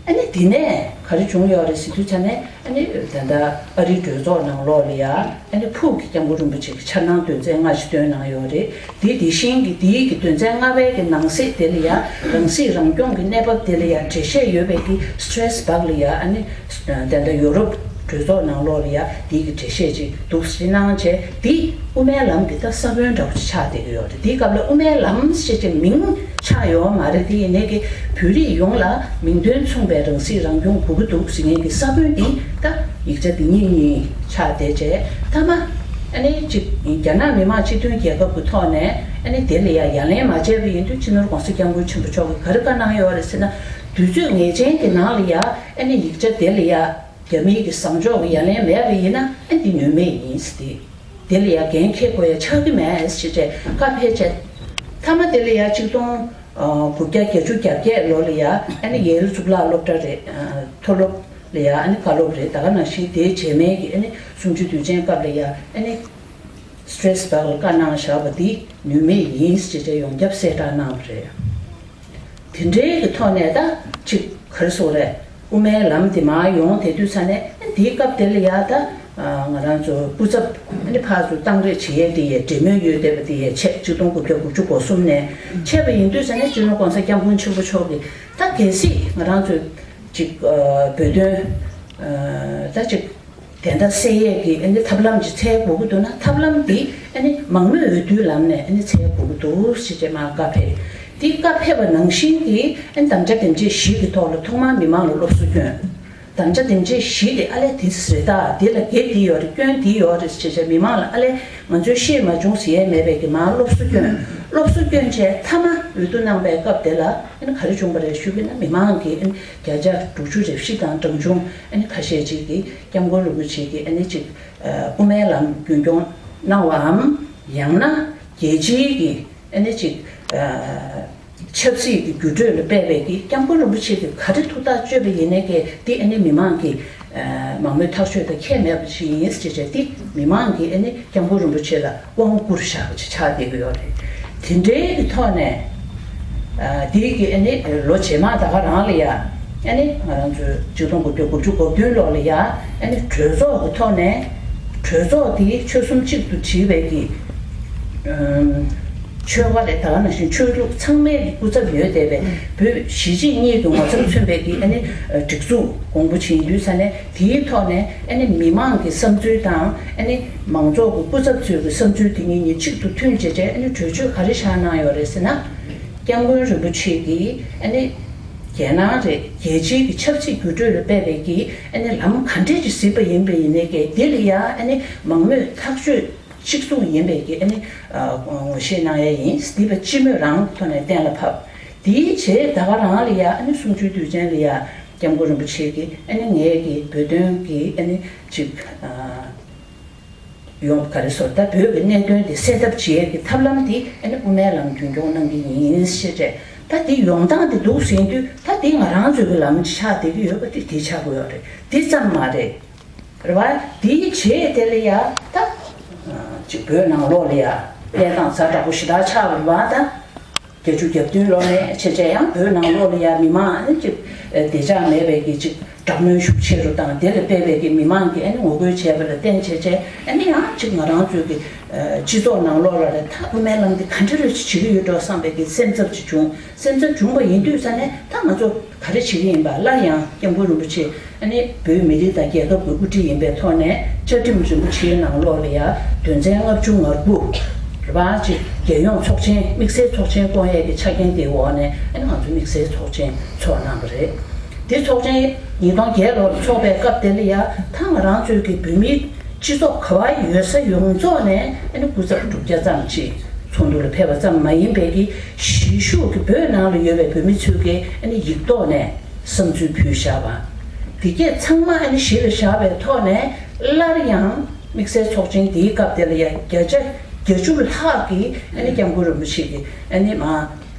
ཨ་ནི་དེ་ནས་ག་རེ་བྱུང་ཡོད་རེད་ཟེར་དུས་ཙ་ནས། ཨ་ནི་ད་ལྟ་ཨ་རིའི་གྲོས་ཚོགས་ནང་ལོགས་ལ་ཡ་ཨ་ནི་ཕུགས་ཀྱི་སྐྱབས་མགོན་རིན་པོ་ཆེ་གི་འཆར་སྣང་དོན་ཚན་ལྔ་ཞིག་བཏོན་གནང་ཡོད་རེད། དེ་དེ་བཞིན་གྱི་དེའི་གི་དོན་ཚན་ལྔ་པའི་གི་ནང་གསེས་དེ་ལ་ཡ་རང་སྲིད་རང་སྐྱོང་གི་གནས་བབ་དེ་ལ་ཡ་འགྲེལ་བཤད་ཡོད་པའི་གི་སི་ཊེ་རེ་སི་བག་ལ་ཡ། ཨ་ནི་ད་ལྟ་ཡོ་རོབ་གྲོས་ཚོགས་ནང་ལོགས་ལ་ཡ་དེའི་གི་འགྲེལ་བཤད་ཅིག་འདུག་སེ་གནང་བྱས། དེ་དབུ་མའི་ལམ་གྱི་ད་ས་བོན་འདྲ་བོ་ཅིག་ཆགས་བསྡད་ཀྱི་ཡོད་རེད། དེའི་སྐབས་ལ་དབུ་མའི་ལམ་ཞེས་བྱས་མིང་ཆགས་ཡོད་མ་རེད། དེ་ཡིན་ནའི་གི་བོད་རིགས་ཡོངས་ལ་མིང་དོན་མཚུངས་པའི་རང་སྲིད་རང་སྐྱོང་དགོས་ཀྱི་འདུག་ཟེར་མཁན་གྱི་ས་བོན་འདི་ད་ཡིག་ཆ་འདི་ཉིད་གཉིས་ཆགས་བསྡད་བྱས། མཐའ་མ་ཨ་ནི་ཅིག་རྒྱ་ནག་མི་དམངས་སྤྱི་མཐུན་རྒྱལ་ཁབ་ཀྱི་ཐོག་ནས་ཨ་ནི་དེ་ལ་ཡ་ཡ་ལན་མ་བྱས་པ་ཡིན་དུས། སྤྱི་ནོར་༸གོང་ས་༸སྐྱབས་མགོན་ཆེན་པོ་མཆོག་གིས་ག་རེ་བཀའ་གནང་ཡོད་རེད་ཟེར་ན། དུས་ཚོད་ངེས་ཅན་གྱི་ནང་ལ་ཡ་ཨ་ནི་ཡིག་ཆ་དེ་ལ་ཡ་རྒྱ་མིའི་གི་བཟང་ཕྱོགས་ཀྱི་ཡ་ལན་མེད་པ་ཡིན་ན། ཨ་འདི་ནུས་མེད་ཡིན་ཟེར་ཏེ། དེ་ལ་ཡ་འགན་འཁྱེར་དགོས་ཡ་ཆགས་ཀྱི་མེད་ཟེར་བྱས་བཀའ་ཕེབས་བྱས། མཐའ་མ་དེ་ལ་ཡ་ཆིག་སྟོང་དགུ་བརྒྱ་བརྒྱད་ཅུ་གྱ་བརྒྱད་ལོ་ལ་ཡ་ཨ་ནི་ཡེལ་གཙུག་ལག་སློབ་གྲྭ་རེད། མཐོ་སློབ་ལ་ཡ་ཨ་ནི་བཀའ་སློབ་རེད། ད་ག་ནང་བཞིན་དེའི་རྗེས་མའི་གི་ཨ་ནི་གསུམ་བཅུའི་དུས་ཆེན་སྐབས་ལ་ཡ་ཨ་ནི་སི་ཊེ་རེ་སི་བག་ལ་བཀའ་གནང་བཞག་པ་འདི་ནུས་མེད་ཡིན་ཟེར་བྱས་ཡོངས་ཁྱབ་གསལ་བསྒྲགས་གནང་བ་རེད། དེ་འདྲའི་གི་ཐོག་ནས་ད་ཅིག་ག་རེ་ཟེར་དགོས་རེད། དབུ་མའི་ལམ་དེ་མར་ཡོང་བསྡད་དུས་ཙ་ནས། ཨ་འདིའི་སྐབས་དེ་ལ་ཡ་ད་ང་རང་ཚོ་སྐུ་ཚབ་ཨ་ནི་ཕར་ཚུར་བཏང་རེས་བྱེད་ཡས་དེ་ཡས་འབྲེལ་མོལ་ཡོད་བསྡད་པ་དེ་ཡས་བྱས། ཆིག་སྟོང་དགུ་བརྒྱ་དགུ་བཅུ་གོ་གསུམ་ནས་བྱས་པ་ཡིན་དུས་ཙ་ནས། སྤྱི་ནོར་༸གོང་ས་༸སྐྱབས་མགོན་ཆེན་པོ་མཆོག་གིས་ད་གལ་སྲིད་ང་རང་ཚོས་ཅིག་ཨ་བོད་དོན་ཨ་ད་ཅིག་དེ་འདྲ་སེལ་ཡས་ཀྱི་ཨ་ནི་ཐབས་ལམ་ཅིག་འཚོལ་དགོས་ཀྱི་འདུག་ན། ཐབས་ལམ་འདི་ཨ་ནི་མང་མོས་འོས་བསྡུའི་ལམ་ནས་ཨ་ནི་འཚོལ་དགོས་ཀྱི་འདུག་ཞེས་བྱས་མར་བཀའ་ཕེབས། དེ་བཀའ་ཕེབས་པ་ནང་བཞིན་གྱི་ཨ་ནི་དམ་བཅའ་དེབ་འཆལ་བཞི་གི་ཐོག་ལ་ཐོག་མར་མི་མང་ལ་སློབ་གསོ་བསྐྱོན། དམ་བཅའ་དེབ་འཆལ་བཞི་དེ་ཨ་ལས་དེ་རེད་ད། དེ་ལ་དགེ་འདི་ཡོད་རེད། སྐྱོན་འདི་ཡོད་རེད་ཞེས་བྱས་མི་མང་ལ་ཨ་ལས་ང་ཚོས་ཤེས་མ་བྱུང་ཟེར་ཡས་མེད་པའི་གི་མར་སློབ་གསོ་བསྐྱོན། སློབ་གསོ་བསྐྱོན་བྱས་མཐའ་མ་འོས་བསྡུ་གནང་པའི་སྐབས་དེ་ལ་ཨ་ནི་ག་རེ་བྱུང་བ་རེད་ཞུས་པ་ཡིན་ན། མི་མང་གིས་ཨ་ནི་བརྒྱ་ཆ་དྲུག་ཅུ་རེ་བཞི་དང་གྲངས་ཆུང་ཨ་ནི་ཁ་ཤས་ཅིག་གིས་སྐྱབས་མགོན་རིན་པོ་ཆེ་གིས་ཨ་ནི་ཅིག་ཨ་དབུ་མའི་ལམ་རྒྱུན་སྐྱོང་གནང་བའམ། ཡང་ན་རྒྱལ་སྤྱིའི་གི་ཨ་ནི་ཅིག་ཨ་ཆབ་སྲིད་ཀྱི་འགྱུར་འགྲོས་ལ་དཔག་པའི་གི་སྐྱབས་མགོན་རིན་པོ་ཆེ་གིས་ག་རེ་ཐུགས་ཐག་གཅོད་པ་ཡིན་ནའི་གི་དེ་ཨ་ནི་མི་མང་གིས་ མང་མོས་ཐག་གཅོད་དང་ཁྱད་མེད་པ་ཞིག་ཡིན་ཟེར་བྱས་དེ་མི་མང་གིས་ཨ་ནི་སྐྱབས་མགོན་རིན་པོ་ཆེ་ལ་དབང་བསྐུར་བཞག་པ་ཅིག་ཆགས་བསྡད་ཀྱི་ཡོད་རེད། དེ་འདྲའི་གི་ཐོག་ནས་དེའི་གི་ཨ་ནི་ལོ་རྗེས་མ་ད་ག་རང་ལ་ཡ་ཨ་ནི་ང་རང་ཚོའི་ཆིག་སྟོང་དགུ་བརྒྱ་དགུ་བཅུ་གོ་བདུན་ལོ་ལ་ཡ་ཨ་ནི་གྲོས་ཚོགས་ཀྱི་ཐོག་ནས་གྲོས་ཚོགས་དེ་ཆོལ་གསུམ་གཅིག་ཏུ་བསྒྲིལ་བའི་གི་ཆོལ་ཁ་ལས་ད་ག་ནང་བཞིན་ཆོས་ལུགས་ཚང་མའི་གི་སྐུ་ཚབ་ཡོད་བསྡད་པའི་བོད་གཞིས་བྱེས་གཉིས་ཀྱི་ངོ་ཚབ་མཚོན་པའི་གི་ཨ་ནི་སྒྲིག་འཛུགས་དགོངས་པ་བཞེས་དུས་ས་ནས་དེའི་ཐོག་ནས་ཨ་ནི་མི་མང་གི་བསམ་ཚུལ་དང་ཨ་ནི་མང་ཚོགས་ཀྱི་སྐུ་ཚབ་ཚོའི་གི་བསམ་ཚུལ་དེ་གཉིས་གཉིས་གཅིག་ཏུ་མཐུན་བྱས་བྱས་ཨ་ནི་གྲོས་ཆོད་ག་རེ་བཞག་གནང་ཡོད་རེད་ཟེར་ན། སྐྱབས་མགོན་རིན་པོ་ཆེ་གིས་ཨ་ནི་རྒྱལ་ནང་རེད་རྒྱལ་སྤྱིའི་གི་ཆབ་སྲིད་འགྱུར་འགྲོས་ལ་དཔག་པའི་གི་ཨ་ནི་ལམ་ག་འདྲས་ཅིག་གཟིགས་པ་ཡིན་པ་ཡིན་ནའི་གི་དེ་ལ་ཡ་ཨ་ནི་མང་མོས་ཐག་གཅོད་གཅིག་མཚུངས་ཡིན་པའི་གི་ཨ་ནི་ངོ་ཤེས་གནང་ཡ་ཡིན། འདི་པ་སྤྱི་མོས་རང་ཐོག་ནས་གཏན་ལ་ཕབ། དེའི་རྗེས་ད་ག་རང་ལ་ཡ་ཨ་ནི་གསུམ་བཅུའི་དུས་ཆེན་ལ་ཡ་སྐྱབས་མགོན་རིན་པོ་ཆེ་གིས་ཨ་ནི་ངའི་གི་བོད་དོན་གི་ཨ་ནི་ཅིག་ཡོང་ག་རེ་ཟེར་ད་བོད་ཀྱི་གནད་དོན་དེ་སེལ་ཐབས་བྱེད་ཡས་ཀྱི་ཐབས་ལམ་དེ་ཨ་ནི་དབུ་མའི་ལམ་རྒྱུན་སྐྱོང་གནང་གི་ཡིན་ཞེས་བྱས་ད་དེ་ཡོང་སྟངས་དེ་འདུག་ཟེར་དུས་ད་དེ་ང་རང་ཚོའི་གི་ལམ་ཆགས་བསྡད་ཀྱི་ཡོད་པ་དེ་དེ་ཆགས་ཀྱི་ཡོད་རེད། དེ་ཙམ་མ་རེད། རེད་བ། དེའི་རྗེས་དེ་ལ་ཡ་ད་ཅིག་བོད་ནང་ལོགས་ལ་ཡ་གནས་སྟངས་ཛ་དྲག་པོ་ཞེ་དྲག་ཆགས་པ་རེད་བ་ད། བརྒྱད་ཅུ་གྱ་བདུན་ལོ་ནས་བྱས་བྱས་ཡང་བོད་ནང་ལོགས་ལ་ཡ་མི་མང་ཨ་ནི་ཅིག་བདེ་འཇགས་མེད་པའི་གི་ཅིག་དྲག་གནོན་ཤུགས་ཆེ་རུ་དང་དེ་ལ་དཔག་པའི་གི་མི་མང་གིས་ཨ་ནི་ངོ་རྒོལ་བྱས་པ་ལ་བརྟེན་བྱས་བྱས་ཨ་ནི་ཡང་ཅིག་ང་རང་ཚོའི་གི་སྤྱི་ཚོགས་ནང་ལོགས་ལ་རེད་ད་དབུ་མའི་ལམ་འདི་ག་འདྲ་རེ་ཅིག་བྱེད་ཀྱི་ཡོད་འགྲོ་བསམ་པའི་གི་སེམས་འཚབ་ཅིག་བྱུང་། སེམས་འཚབ་བྱུང་བ་ཡིན་དུས་ས་ནས་ད་ང་ཚོ་ག་རེ་བྱེད་ཀྱི་ཡིན་པ་སླར་ཡང་སྐྱབས་མགོན་རིན་པོ་ཆེ་ཨ་ནི་བོད་མི་རིགས་དང་རྒྱལ་ཁབ་ཀྱི་དབུ་ཁྲིད་ཡིན་པའི་ཐོག་ནས་བཅའ་ཁྲིམས་རིན་པོ་ཆེའི་ནང་ལོགས་ལ་ཡ་དོན་ཚན་ལྔ་བཅུ་ང་དགུ་རེད་པ་ཅིག་རྒྱལ་ཡོངས་ཚོགས་ཆེན་དམིགས་བསལ་ཚོགས་ཆེན་སྐོང་ཡས་ཀྱི་ཆ་རྐྱེན་དེའི་འོག་ནས་ཨ་ནི་ང་ཚོ་དམིགས་བསལ་ཚོགས་ཆེན་ཚོགས་གནང་བ་རེད། དེ་ཚོགས་ཆེན་ཉིས་སྟོང་བརྒྱད་ལོར་ཚོགས་པའི་སྐབས་དེ་ལ་ཡ་ད་ང་རང་ཚོའི་གི་བོད་མི་སྤྱི་ཚོགས་ག་བ་ཡོད་ས་ཡོངས་རྫོགས་ནས་ཨ་ནི་སྐུ་ཚབ་དྲུག་བརྒྱ་ཙམ་ཅིག་ཚོགས་འདུ་ལ་ཕེབས་པ་ཙམ་མ་ཡིན་པའི་གི་གཞིས་བཞུགས་ཀྱི་བོད་ནང་ལ་ཡོད་པའི་བོད་མི་ཚོས་གི་ཨ་ནི་ཡིག་ཐོག་ནས་བསམ་ཚུལ་ཕུལ་བཞག་པ། དེ་གས་ཚང་མ་ཨ་ནི་གཞི་ལ་བཞག་པའི་ཐོག་ནས་སླར་ཡང་དམིགས་བསལ་ཚོགས་ཆེན་དེའི་སྐབས་དེ་ལ་ཡ་བརྒྱ་ཆ་བརྒྱད་ཅུ་ལྷག་གིས་ཨ་ནི་སྐྱབས་མགོན་རིན་པོ་ཆེ་གི་ཨ་ནི་མ་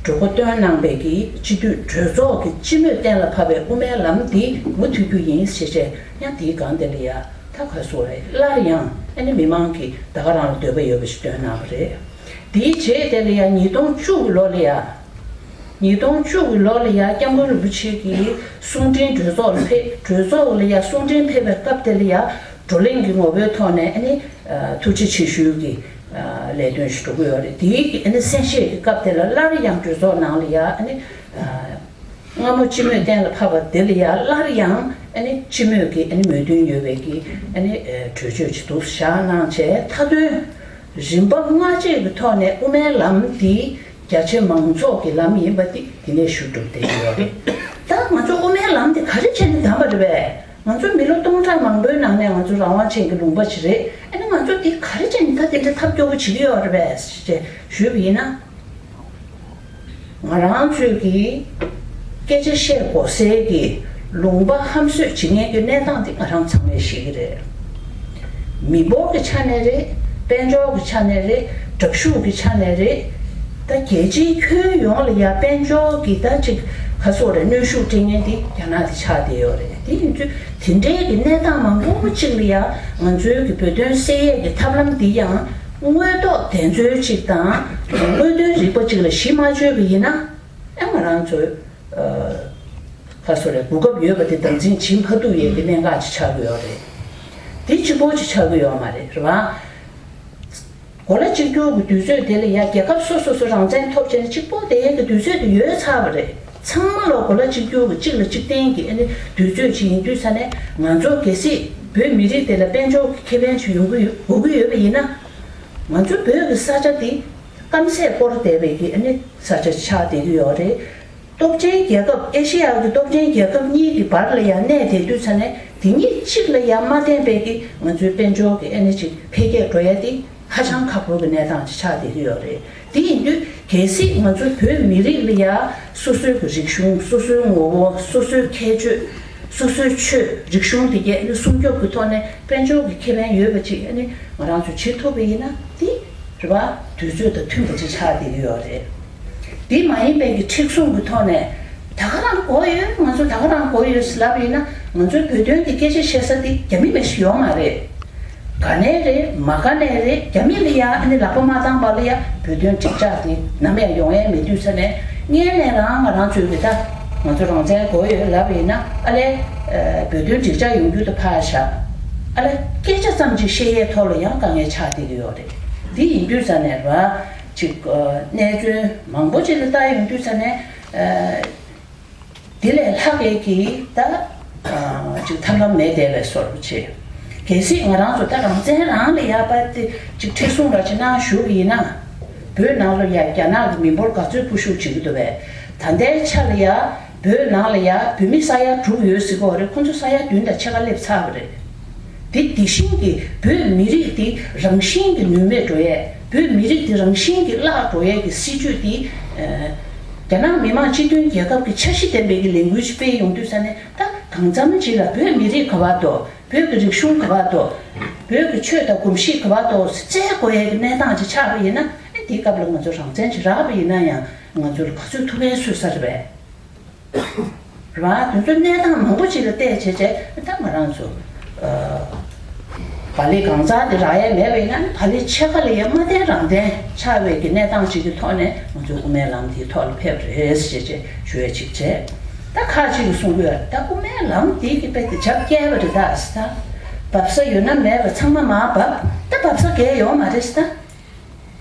གྲོས་འགོ་བཏོན་གནང་པའི་གི་སྤྱི་འཐུས་གྲོས་ཚོགས་ཀྱི་སྤྱི་མོས་གཏན་ལ་ཕབ་པའི་དབུ་མའི་ལམ་འདི་མུ་མཐུད་རྒྱུ་ཡིན་ཞེས་བཤད་ཡང་དེའི་སྒང་དེ་ལ་ཡ་ད་ག་སོ་རེད་སླར་ཡང་ཨ་ནི་མི་མང་གིས་ད་ག་རང་ལ་འདོད་པ་ཡོད་པ་ཞིག་བཏོན་གནང་བ་རེད། དེའི་རྗེས་དེ་ལ་ཡ་ཉིས་སྟོང་བཅུ་གི་ལོ་ལ་ཡ། ཉིས་སྟོང་བཅུ་གི་ལོ་ལ་ཡ་སྐྱབས་མགོན་རིན་པོ་ཆེ་གིས་གསུང་འཕྲིན་གྲོས་ཚོགས་ལ་ཕེབས་གྲོས་ཚོགས་ལ་ཡ་གསུང་འཕྲིན་ཕེབས་པའི་སྐབས་དེ་ལ་ཡ་བགྲོ་གླེང་གི་ངོ་བོའི་ཐོག་ནས་ཨ་ནི་ཐུགས་རྗེ་ཆེ་ཞུའི་གི་ལས་དོན་ཞིག་འགྲོ་གི་ཡོད་རེད། དེའི་གི་ཨ་ནི་གསན་བཞེས་ཀྱི་སྐབས་དེ་ལ་སླར་ཡང་གྲོས་ཚོགས་ནང་ལ་ཡ་ཨ་ནི་སྔ་མོ་སྤྱི་མོས་གཏན་ལ་ཕབ་པ་དེ་ལ་ཡ་སླར་ཡང་ཨ་ནི་སྤྱི་མོས་ཀྱི་ཨ་ནི་མོས་མཐུན་ཡོད་པའི་གི་ཨ་ནི་གྲོས་ཆོད་ཅིག་འདུག་བཞག་གནང་བྱས་མཐའ་དོན་རིམ་པ་སྔ་རྗེས་ཀྱི་ཐོག་ནས་དབུ་མའི་ལམ་འདི་རྒྱ་ཆེ་མང་ཚོགས་ཀྱི་ལམ་ཡིན་པ་འདི་དེ་ནས་ཞུ་གྲུབ་བསྡད་ཀྱི་ཡོད་རེད། ད་ང་ཚོ་དབུ་མའི་ལམ་འདི་ག་རེ་བྱས་ནས་བདམས་པ་རེད་པས། ང་ཚོ་མི་ལོ་སྟོང་ཕྲག་མང་པོའི་ནང་ནས་ང་ཚོ་རང་དབང་ཅན་གྱི་ལུང་པ་ཞིག་རེད། ཨ་ནི་ང་ཚོ་འདི་ག་རེ་བྱས་ནས་ད་དེ་འདྲ་ཐབས་སྐྱོ་པོ་བྱེད་ཀྱི་ཡོད་རེད་པས་ཞེས་ཞུས་པ་ཡིན་ན། ང་རང་ཚོས་ཀྱི་སྐད་ཆ་བཤད་དགོས་སའི་གི་ལུང་པ་ཧམ་བཟོས་བྱེད་མཁན་གྱི་གནས་སྟངས་འདི་ང་རང་ཚང་མས་ཤེས་ཀྱི་རེད། མི་འབོར་གྱི་ཆ་ནས་རེད། དཔལ་འབྱོར་གྱི་ཆ་ནས་རེད། དྲག་ཤུགས་ཀྱི་ཆ་ནས་རེད། ད་རྒྱལ་སྤྱིའི་ཁྱོན་ཡོངས་ལ་ཡ་དཔལ་འབྱོར་གྱི་ད་ཅིག་ག་སོགས་རེད་གནོན་ཤུགས་སྤྲད་མཁན་འདི་རྒྱ་ནག་དེ་ཆགས་བསྡད་ཡོད་རེད། དེ་ཡིན་དུས་དེ་འདྲའི་གི་གནས་སྟངས་མང་པོ་ཅིག་ལ་ཡ་ང་ཚོའི་གི་བོད་དོན་སེལ་ཡས་ཀྱི་ཐབས་ལམ་འདི་ཡང་དངོས་ཐོག་བདེན་འཚོལ་ཅིག་དང་དངོས་དོན་རིག་པ་ཅིག་ལ་གཞི་མ་བཅོལ་བ་ཡིན་ན་ཨེ་ང་རང་ཚོའི་ཁ་སོ་རེ་གོ་སྐབས་ཡོད་པ་དེ་དམ་འཛིན་བྱེད་མ་ཐུབ་ཡས་ཀྱི་གནད་འགག་ཅིག་ཆགས་ཀྱི་ཡོད་རེད། དེ་གཅིག་པོ་ཅིག་ཆགས་ཀྱི་ཡོད་མ་རེད། རེད་བ། གོ་ལ་གཅིག་གྱུར་གྱི་དུས་ཚོད་དེ་ལ་ཡ་རྒྱལ་ཁབ་སོ་སོ་སོ་རང་བཙན་ཐོབ་བྱས་ནས་གཅིག་པོ་བསྡད་ཡས་ཀྱི་དུས་ཚོད་དེ་ཡོལ་ཚར་བ་རེད། ཚང་མ་ལོ་གོ་ལ་གཅིག་གྱུར་གྱི་གཅིག་ལ་གཅིག་བརྟེན་གྱི་ཨ་ནི་དུས་ཚོད་ཅིག་ཡིན་དུས་ས་ནས་ང་ཚོ་གལ་སྲིད་བོད་མི་རིགས་དེ་ལ་དཔལ་འབྱོར་གྱི་ཁེ་ཕན་ཅིག་ཡོང་གི་ཡོད་དགོས་ཀྱི་ཡོད་པ་ཡིན་ན། ང་ཚོ་བོད་ཀྱི་ས་ཆ་དེ་སྐམ་སས་བསྐོར་བསྡད་པའི་གི་ཨ་ནི་ས་ཆ་ཆགས་བསྡད་ཀྱི་ཡོད་རེད། སྟོབས་ཆེན་རྒྱལ་ཁབ་ཨེ་ཤེ་ཡ་གི་སྟོབས་ཆེན་རྒྱལ་ཁབ་གཉིས་ཀྱི་བར་ལ་ཡང་གནས་བསྡད་དུས་ས་ནས་དེ་གཉིས་གཅིག་ལ་ཡང་མ་བརྟེན་པའི་གི་ང་ཚོའི་དཔལ་འབྱོར་གྱི་ཨ་ནི་ཅིག་འཕེལ་རྒྱས་འགྲོ་ཡ་དེ་ཧ་ཅང་ཁག་པོ་གི་གནས་སྟངས་ཅིག་ཆགས་བསྡད་ཀྱི་ཡོད་རེད། དེ་ཡིན་དུས་གལ་སྲིད་ང་ཚོ་བོད་མི་རིགས་ལ་ཡང་སོ་སོའི་གི་རིག་གཞུང་སོ་སོའི་ངོ་བོ་སོ་སོའི་ཁྱད་ཆོས་སོ་སོའི་ཆོས་རིག་གཞུང་དེ་གས་ཨ་ནི་སྲུང་སྐྱོབ་ཀྱི་ཐོག་ནས་དཔལ་འབྱོར་གྱི་ཁེ་ཕན་ཡོད་པ་ཅིག་ཨ་ནི་ང་རང་ཚོས་བྱེད་ཐུབ་པ་ཡིན་ན་དེ་རེད་བ། དུས་ཚོད་དང་མཐུན་པ་ཅིག་ཆགས་བསྡད་ཀྱི་ཡོད་རེད། དེ་མ་ཡིན་པའི་གི་མཁྲེགས་བཟུང་གི་ཐོག་ནས་ ད་ག་རང་གོ་ཡོད། ང་ཚོ་ད་ག་རང་གོ་ཡོད་ཟེར་ལབ་ཡིན་ན། ང་ཚོའི་བོད་དོན་གྱི་སྐད་ཆ་བཤད་ས་དེ་རྒྱ་མི་མ་གཏོགས་ཡོད་མ་རེད། ག་ནས་རེད། མ་ག་ནས་རེད། རྒྱ་མི་ལ་ཡ་ཨ་ནི་ལག་པ་མ་བཏང་བ་ལ་ཡ་བོད་དོན་འགྲིག་འཇགས་དེ་ནམ་ཡང་ཡོང་ཡས་མེད་དུས་ས་ནས། སྔོན་ནས་རང་ང་རང་ཚོའི་གི་ད་ང་ཚོ་རང་བཙན་དགོས་ཡོད་ལབ་ཡིན་ན། ཨ་ལས། བོད་དོན་འགྲིག་འཇགས་ཡོང་རྒྱུ་དེ་ཕར་བཞག་ཨ་ལས། སྐད་ཆ་ཙམ་ཅིག་བཤད་ཡས་ཐོག་ལ་ཡང་དཀའ་ངལ་ཆགས་བསྡད་ཀྱི་ཡོད་རེད། དེ་ཡིན་དུས་ས་ནས་ར། ཅིག་གནས་ཚུལ་མང་པོ་ཅིག་ལ་ལྟ་ཡོང་དུས་ས་ནས། དེ་ལས་ལྷག་ཡས་ཀྱི་ད་ཅིག་ཐབས་ལམ་མེད་བསྡད་པའི་བཟོ་འདྲ་བྱས། གལ་སྲིད་ང་རང་ཚོ་ད་རང་བཙན་རང་ལ་ཡ་པ་དེ་ཅིག་མཁྲེགས་བཟུང་ར་ཅིག་གནང་ཞུ་གི་ཡིན་ན། བོད་ནང་ལ་ཡ་རྒྱ་ནག་གི་མི་འབོར་ག་ཚོད་སྤོ་བཤུག་བྱེད་ཀྱི་འདུག་པས། ད་ལྟའི་ཆ་ལ་ཡ་བོད་ནང་ལ་ཡ་བོད་མི་ས་ཡ་དྲུག་ཡོད་ཟེར་གྱི་ཡོད་རེད། ཁོ་ཚོ་ས་ཡ་བདུན་དང་ཕྱེད་ཀ་སླེབས་ཚར་བ་རེད། དེ་དེ་བཞིན་གྱི་བོད་མི་རིགས་དེ་རང་བཞིན་གྱིས་ནུས་མེད་འགྲོ་ཡས། བོད་མི་རིགས་དེ་རང་བཞིན་གྱིས་བརླག་འགྲོ་ཡས་ཀྱི་སྲིད་ཇུས་དེ། རྒྱ་ནག་མི་དམངས་སྤྱི་མཐུན་རྒྱལ་ཁབ་ཀྱི་འཆར་གཞི་ལྡན་པའི་གི་ལས་འགུལ་ཞིག་སྤེལ་ཡོང་དུས་ས་ནས། ད་གང་འཚམ་ཅིག་ལ་བོད་མི་རིགས་ག་པར་འདུག་བོད་ཀྱི་རིག་གཞུང་ག་པར་འདུག་བོད་ཀྱི་ཆོས་དང་གོམས་གཤིས་ག་པར་འདུག་བཙལ་དགོས་ཡས་ཀྱི་གནས་སྟངས་ཅིག་ཆགས་པ་ཡིན་ན། ཨེ་དེའི་སྐབས་ལ་ང་ཚོ་རང་བཙན་ཅིག་རག་པ་ཡིན་ན་ཡང་། ང་ཚོ་ལ་ག་ཚོད་ཐུགས་ཕན་གསོས་ས་རེད་པས། རེད་བ། དེ་ཚོ་གནས་སྟངས་མང་པོ་ཅིག་ལ་བལྟས་བྱས་བྱས། ད་ང་རང་ཚོ་བག་ལེབ་གང་ཚང་དེ་རག་ཡས་མེད་པ་ཡིན་ན། བག་ལེབ་ཕྱེད་ཀ་ལ་ཡ་མ་བརྟེན་རང་བརྟེན་ཆགས་པའི་གི་གནས་སྟངས་ཅིག་གི་ཐོག་ནས། ང་ཚོ་དབུ་མའི་ལམ་དེའི་ཐོག་ལ་ཕེབས་རེད་ཞེས་བྱས་ཞུ་ཡས་ཅིག་བྱས། ད་ཁ་ཅིག་གིས་གསུང་གི་ཡོད། ད་དབུ་མའི་ལམ་དེ་གི་དཔེ་དེ་རྒྱབ་བཀལ་བ་རེད་ད་ཟེར། ད་འབབ་ས་ཡོད་ན་མེད་པ་ཚང་མ་མར་འབབ། ད་འབབ་ས་གང་ཡང་ཡོད་མ་རེད་ཟེར་ད།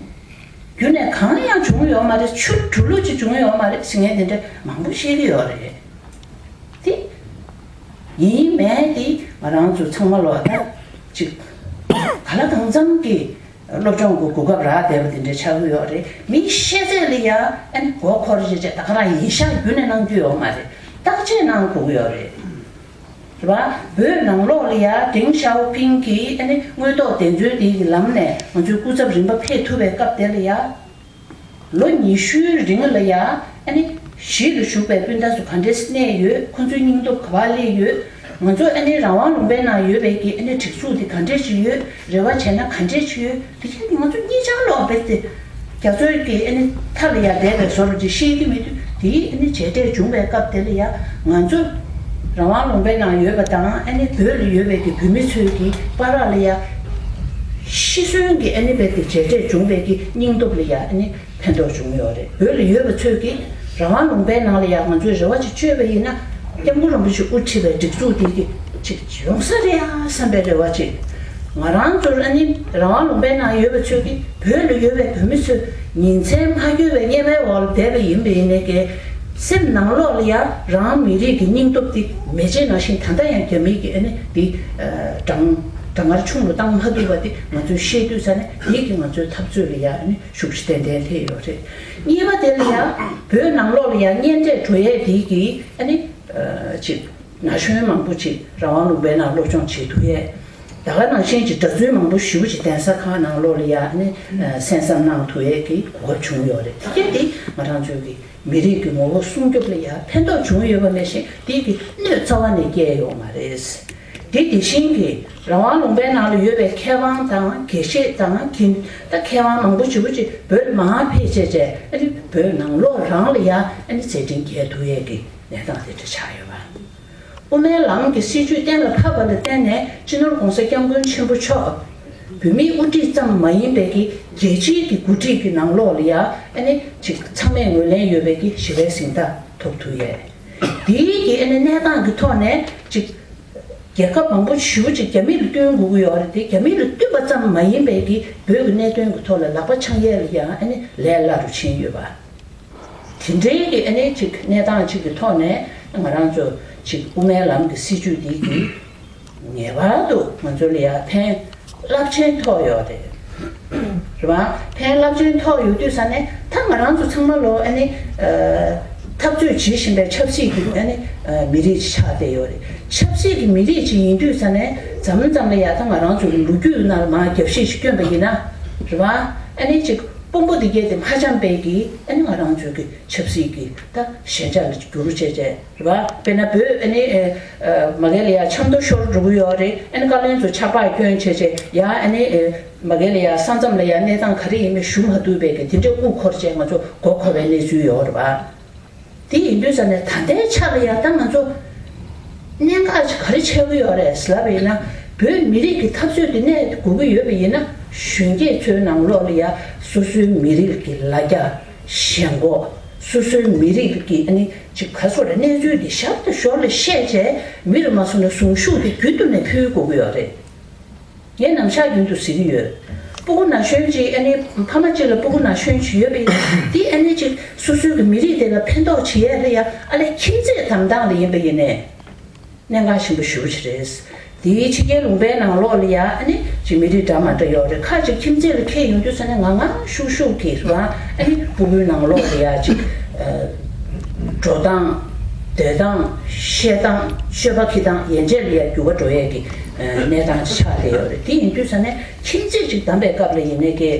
རྒྱུ་ནས་གང་ཡང་བྱུང་ཡོད་མ་རེད། ཆུ་དྲུག་ལུག་ཅིག་བྱུང་ཡོད་མ་རེད་ཟེར་མཁན་དེ་འདྲ་མང་པོ་བཤད་ཀྱི་ཡོད་རེད། དེ་ཡིན་མིན་དེ་ང་རང་ཚོ་ཚང་མ་ལོ་ད་ཅིག་ག་ལ་གང་འཚམ་གྱི་སློབ་སྦྱོང་གི་གོ་སྐབས་རག་བསྡད་པ་དེ་འདྲ་ཆགས་ཀྱི་ཡོད་རེད། མིའི་ཤེས་ཚད་ལ་ཡ་ཨ་ནི་མགོ་འཁོར་བྱས་བྱས། ད་ག་རང་ཡིན་ཤག་རྒྱུ་ནས་གནང་རྒྱུ་ཡོད་མ་རེད། བརྟག་དཔྱད་གནང་དགོས་ཀྱི་ཡོད་རེད། རེད་བ། བོད་ནང་ལོགས་ལ་ཡ་ཏེང་ཞའོ་ཕིང་གིས་ཨ་ནི་དངོས་ཐོག་བདེན་འཚོལ་དེ་གི་ལམ་ནས་ང་ཚོའི་སྐུ་ཚབ་རིམ་པ་ཕེབས་ཐུབ་པའི་སྐབས་དེ་ལ་ཡ། ལོ་ཉི་ཤུའི་རིང་ལ་ཡ་ཨ་ནི་གཞིས་ལ་བཞུགས་པའི་སྤུན་ཟླ་ཚོ་ག་འདྲས་གནས་ཡོད། ཁོ་ཚོའི་སྙིང་སྟོབས་ག་པར་སླེབས་ཡོད། ང་ཚོ་ཨ་ནི་རང་དབང་ལུང་པའི་ནང་ཡོད་པའི་གི་ཨ་ནི་སྒྲིག་འཛུགས་དེ་ག་འདྲས་ཅིག་ཡོད། རེ་བ་བྱས་ན་ག་འདྲས་ཅིག་ཡོད། དེ་ཁྱེད་ཀྱིས་ང་ཚོ་གཉིས་ཆར་ལོག་པའི་དེ། རྒྱ་མཚོའི་གི་ཨ་ནི་མཐའ་ལ་ཡར་བསྡད་པའི་བཟོ་འདྲ་ཅིག་ཤེས་ཀྱི་མི་འདུག་དེའི་ཨ་ནི་བྱས་འབྲས་བྱུང་བའི་སྐབས་དེ་ལ་ཡ། ང་ཚོ་རང་དབང་ལུང་པའི་ནང་ཡོད་པ་དང་། ཨ་ནི་བོད་ལ་ཡོད་པའི་གི་བོད་མི་ཚོའི་གི་བར་ལ་ཡ། ཤི་གསོན་གྱི་ཨ་ནི་བའི་གི་བྱས་འབྲས་བྱུང་བའི་གི་སྙིང་སྟོབས་ལ་ཡ་ཨ་ནི་ཕན་ཐོགས་བྱུང་ཡོད་རེད། བོད་ལ་ཡོད་པ་ཚོས་གི་རང་དབང་ལུང་པའི་ནང་ལ་ཡ་ང་ཚོས་རེ་བ་ཅིག་བཅོལ་བ་ཡིན་ན། སྐྱབས་མགོན་རིན་པོ་ཆེ་དབུ་ཁྲིད་པའི་སྒྲིག་འཛུགས་དེ་གི་ཅིག་ཡོང་ས་རེད་ཡ་བསམ་པའི་རེ་བ་ཅིག་ང་རང་ཚོར་ཨ་ནི་རང་དབང་ལུང་པའི་ནང་ཡོད་པ་ཚོས་ཀྱིས་བོད་ལ་ཡོད་པའི་བོད་མི་ཚོས་ཉིན་མཚན་མ་འགྱུར་བའི་དམྱལ་བའི་འོག་ལ་བསྡད་པ་ཡིན་པ་ཡིན་ནའི་གི། སེམས་ནང་ལོགས་ལ་ཡ་རང་མི་རིགས་ཀྱི་སྙིང་སྟོབས་དེ་མེ་ལྕེ་ནང་བཞིན། ད་ལྟ་ཡང་རྒྱ་མིས་ཀྱིས་ཨ་ནི་དེ་གྲང་གྲང་ངར་ཆུང་རུ་བཏང་མ་ཐུབ་པ་དེ་ང་ཚོས་ཤེས་དུས་ས་ནས། དེ་གིས་ང་ཚོའི་འཐབ་རྩོད་ལ་ཡ་ཨ་ནི་ཤུགས་ཆེ་ཏན་ཏན་སླེབས་ཡོད་རེད། གཉིས་པ་དེ་ལ་ཡ་བོད་ནང་ལོགས་ལ་ཡ་གཉེན་འཕྲད་འགྲོ་ཡས་དེ་གིས་ཨ་ནི་ཅིག་ན་གཞོན་མང་པོ་ཅིག་རང་དབང་ལུང་པའི་ནང་སློབ་སྦྱོང་བྱེད་ཐུབ་ཡས། ད་ག་ནང་བཞིན་གྱི་གྲྭ་བཙུན་མང་པོ་ཞེ་པོ་ཅིག་གདན་ས་ཁག་ནང་ལོགས་ལ་ཡ་ནི་གསན་བསམ་གནང་ཐུབ་ཡས་ཀྱི་གོ་སྐབས་བྱུང་ཡོད་རེད། དེ་གས་དེ་ང་རང་ཚོའི་གི་མི་རིགས་ཀྱི་ངོ་བོ་སྲུང་སྐྱོབ་ལ་ཡ་ཕན་ཐོགས་བྱུང་ཡོད་པ་ནང་བཞིན། དེ་གི་གནོད་རྩ་བ་ནས་བསྐྱལ་ཡོད་མ་རེད། དེ་དེ་བཞིན་གྱི་རང་དབང་ལུང་པའི་ནང་ལ་ཡོད་པའི་མཁས་དབང་དང་དགེ་བཤེས་དང་གི། ད་མཁས་དབང་མང་པོ་ཞེ་པོ་ཅིག་བོད་མར་ཕེབས་བྱས་བྱས། ཨ་ནི་བོད་ནང་ལོགས་རང་ལ་ཡ་ཨ་ནི་མཛད་འཕྲིན་རྒྱས་ཐུབ་ཡས་ཀྱི་གནས་སྟངས་དེ་འདྲ་ཆགས་ཡོད་པ། དབུ་མའི་ལམ་གྱི་སྲིད་བྱུས་གཏན་ལ་ཕབ་པ་ལ་བརྟེན་ནས། སྤྱི་ནོར་༸གོང་ས་༸སྐྱབས་མགོན་ཆེན་པོ་མཆོག་བོད་མིའི་དབུ་ཁྲིད་ཙམ་མ་ཡིན་པའི་གི་རྒྱལ་སྤྱིའི་གི་འགོ་ཁྲིད་ཀྱི་ནང་ལོགས་ལ་ཡ་ཨ་ནི་ཅིག་ཚང་མས་ངོས་ལེན་ཡོད་པའི་གི་ཞི་བའི་གཟེངས་རྟགས་ཐོབ་ཐུབ་ཡས། དེའི་གི་ཨ་ནི་གནས་སྟངས་ཀྱི་ཐོག་ནས་ཅིག་རྒྱལ་ཁབ་མང་པོ་ཞེ་པོ་ཅིག་རྒྱ་མི་ལ་བསྟུན་དགོས་ཀྱི་ཡོད་རེད་དེ། རྒྱ་མི་ལ་བསྟུན་པ་ཙམ་མ་ཡིན་པའི་གི་བོད་ཀྱི་གནད་དོན་གྱི་ཐོག་ལ་ལག་པ་འཆང་ཡས་ལ་ཡང་ཨ་ནི་ལས་སླ་རུ་ཕྱིན་ཡོད་པ། དེ་འདྲའི་གི་ཨ་ནི་ཅིག་གནས་སྟངས་ཅིག་གི་ཐོག་ནས་ང་རང་ཚོ་ཅིག་དབུ་མའི་ལམ་གྱི་སྲིད་བྱུས་འདི་གིས་ངེས་པར་དུ་ང་ཚོ་ལ་ཡང་ཕན་རླབས་ཆེན་ཐོགས་ཡོད་རེད། རེད་བ། ཕན་རླབས་ཆེན་ཐོགས་ཡོད་དུས་ས་ནས། ད་ང་རང་ཚོ་ཚང་མ་ལོ་ཨ་ནི་འཐབ་རྩོད་བྱེད་བཞིན་པའི་ཆབ་སྲིད་ཀྱི་ཨ་ནི་མི་རིགས་ཅིག་ཆགས་བསྡད་ཡོད་རེད། ཆབ་སྲིད་ཀྱི་མི་རིགས་ཅིག་ཡིན་དུས་ས་ནས། མཚམས་མཚམས་ལ་ཡང་ད་ང་རང་ཚོ་གི་ལོ་རྒྱུས་ནང་ལ་མར་རྒྱབ་བཤིག་ཅིག་བསྐྱོན་པ་ཡིན་ན། རེད་བ། ཨ་ནི་ཅིག་དཔོན་པོ་འདི་གས་དེ་མ་འཆམ་པའི་གི་ཨ་ནི་ང་རང་ཚོའི་གི་ཆབ་སྲིད་ཀྱི་ད་ཞན་ཆ་ལ་ཅིག་འགྱུར་བྱས་བྱས། རེད་བ། དཔེར་ན་བོད་ཨ་ནི་མ་གི་ལ་ཡ་ཆབ་མདོ་ཤོར་འགྲོ་གི་ཡོད་རེད། ཨ་ནི་བཀའ་བློན་ཚོ་ཆབ་འབག་བསྐྱོན་བྱས་བྱས། ཡ་ཨ་ནི་མ་གི་ལ་ཡ་ས་མཚམས་ལ་ཡ་གནས་སྟངས་ག་རེ་ཡིན་མིན་ཞུ་མ་ཐུབ་པའི་གི་དེ་འདྲའི་དབུ་འཁོར་བྱས་ང་ཚོ་མགོ་འཁོར་བའི་གནས་ཚུལ་ཡོད་རེད་བ། དེ་ཡིན་དུས་ཙ་ནས་ད་ལྟའི་ཆ་ལ་ཡང་ད་ང་ཚོ་གནད་འགག་ཅིག་ག་རེ་ཆགས་ཀྱི་ཡོད་རེད་ཟེར་ལབ་པ་ཡིན་ན། བོད་མི་རིགས་ཀྱི་འཐབ་རྩོད་དེ་གནས་དགོས་ཀྱི་ཡོད་པ་ཡིན་ན། གཞོན་སྐྱེས་ཚོའི་ནང་ལོགས་ལ་ཡང་སོ་སོའི་མི་རིགས་ཀྱི་ལ་རྒྱ། ཞེན་ཁོག་སོ་སོའི་མི་རིགས་ཀྱི་ཨ་ནི་ཅིག་ག་ཚོད་རེད། གནས་ཚུལ་འདི་ཞར་དང་ཞོར་ལ་བཤད་བྱས། མི་རུ་མ་སོང་ན་གཟུངས་གཞུག་དེ་རྒྱུན་དུ་ནས་ཕུལ་དགོས་ཀྱི་ཡོད་རེད། ངས་ནམ་ཞག་རྒྱུན་དུ་ཟེར་གྱི་ཡོད། སྤུ་གུ་ན་གཞོན་ཅིག་ཨ་ནི་ཕ་མ་གཅིག་ལ་སྤུ་གུ་ན་གཞོན་ཅིག་ཡོད་པ་ཡིན་ན། དེ་ཨ་ནི་ཅིག་སོ་སོའི་གི་མི་རིགས་དེ་ལ་ཕན་ཐོགས་བྱེད་ཡས་ལ་ཡ། ཨ་ལས་ཁྱིམ་མཚེས་དམ་དང་ལ་ཡིན་པ་ཡིན་ནའི་གནད་འགག་ཆེན་པོ་ཞེ་པོ་ཅིག་རེད། དེའི་ཕྱི་རྒྱལ་ལུང་པའི་ནང་ལོགས་ལ་ཡ་ཨ་ནི་ཅིག་མི་རིགས་འདྲ་མ་འདྲ་ཡོད་རེད། ཁ་ཅིག་ཁྱིམ་མཚེས་ལ་འཁེལ་ཡོང་དུས་ཙ་ནས་ངང་ངང་ཤུགས་ཤུགས་ཀྱིས་རེད་བ། ཨ་ནི་སྤུ་གུའི་ནང་ལོགས་ལ་ཡ་ཅིག་འགྲོ་སྟངས། སྡོད་སྟངས། བཤད་སྟངས། སྤྱོད་པ་འཁྱེར་སྟངས་ཡན་ཆད་ལ་ཡ་འགྱུར་བ་འགྲོ་ཡས་ཀྱི་གནས་སྟངས་ཅིག་ཆགས་བསྡད་ཡོད་རེད། དེ་ཡིན་དུས་ཙ་ནས་ཁྱིམ་མཚེས་ཅིག་བདམས་པའི་སྐབས་ལ་ཡིན་ནའི་གི།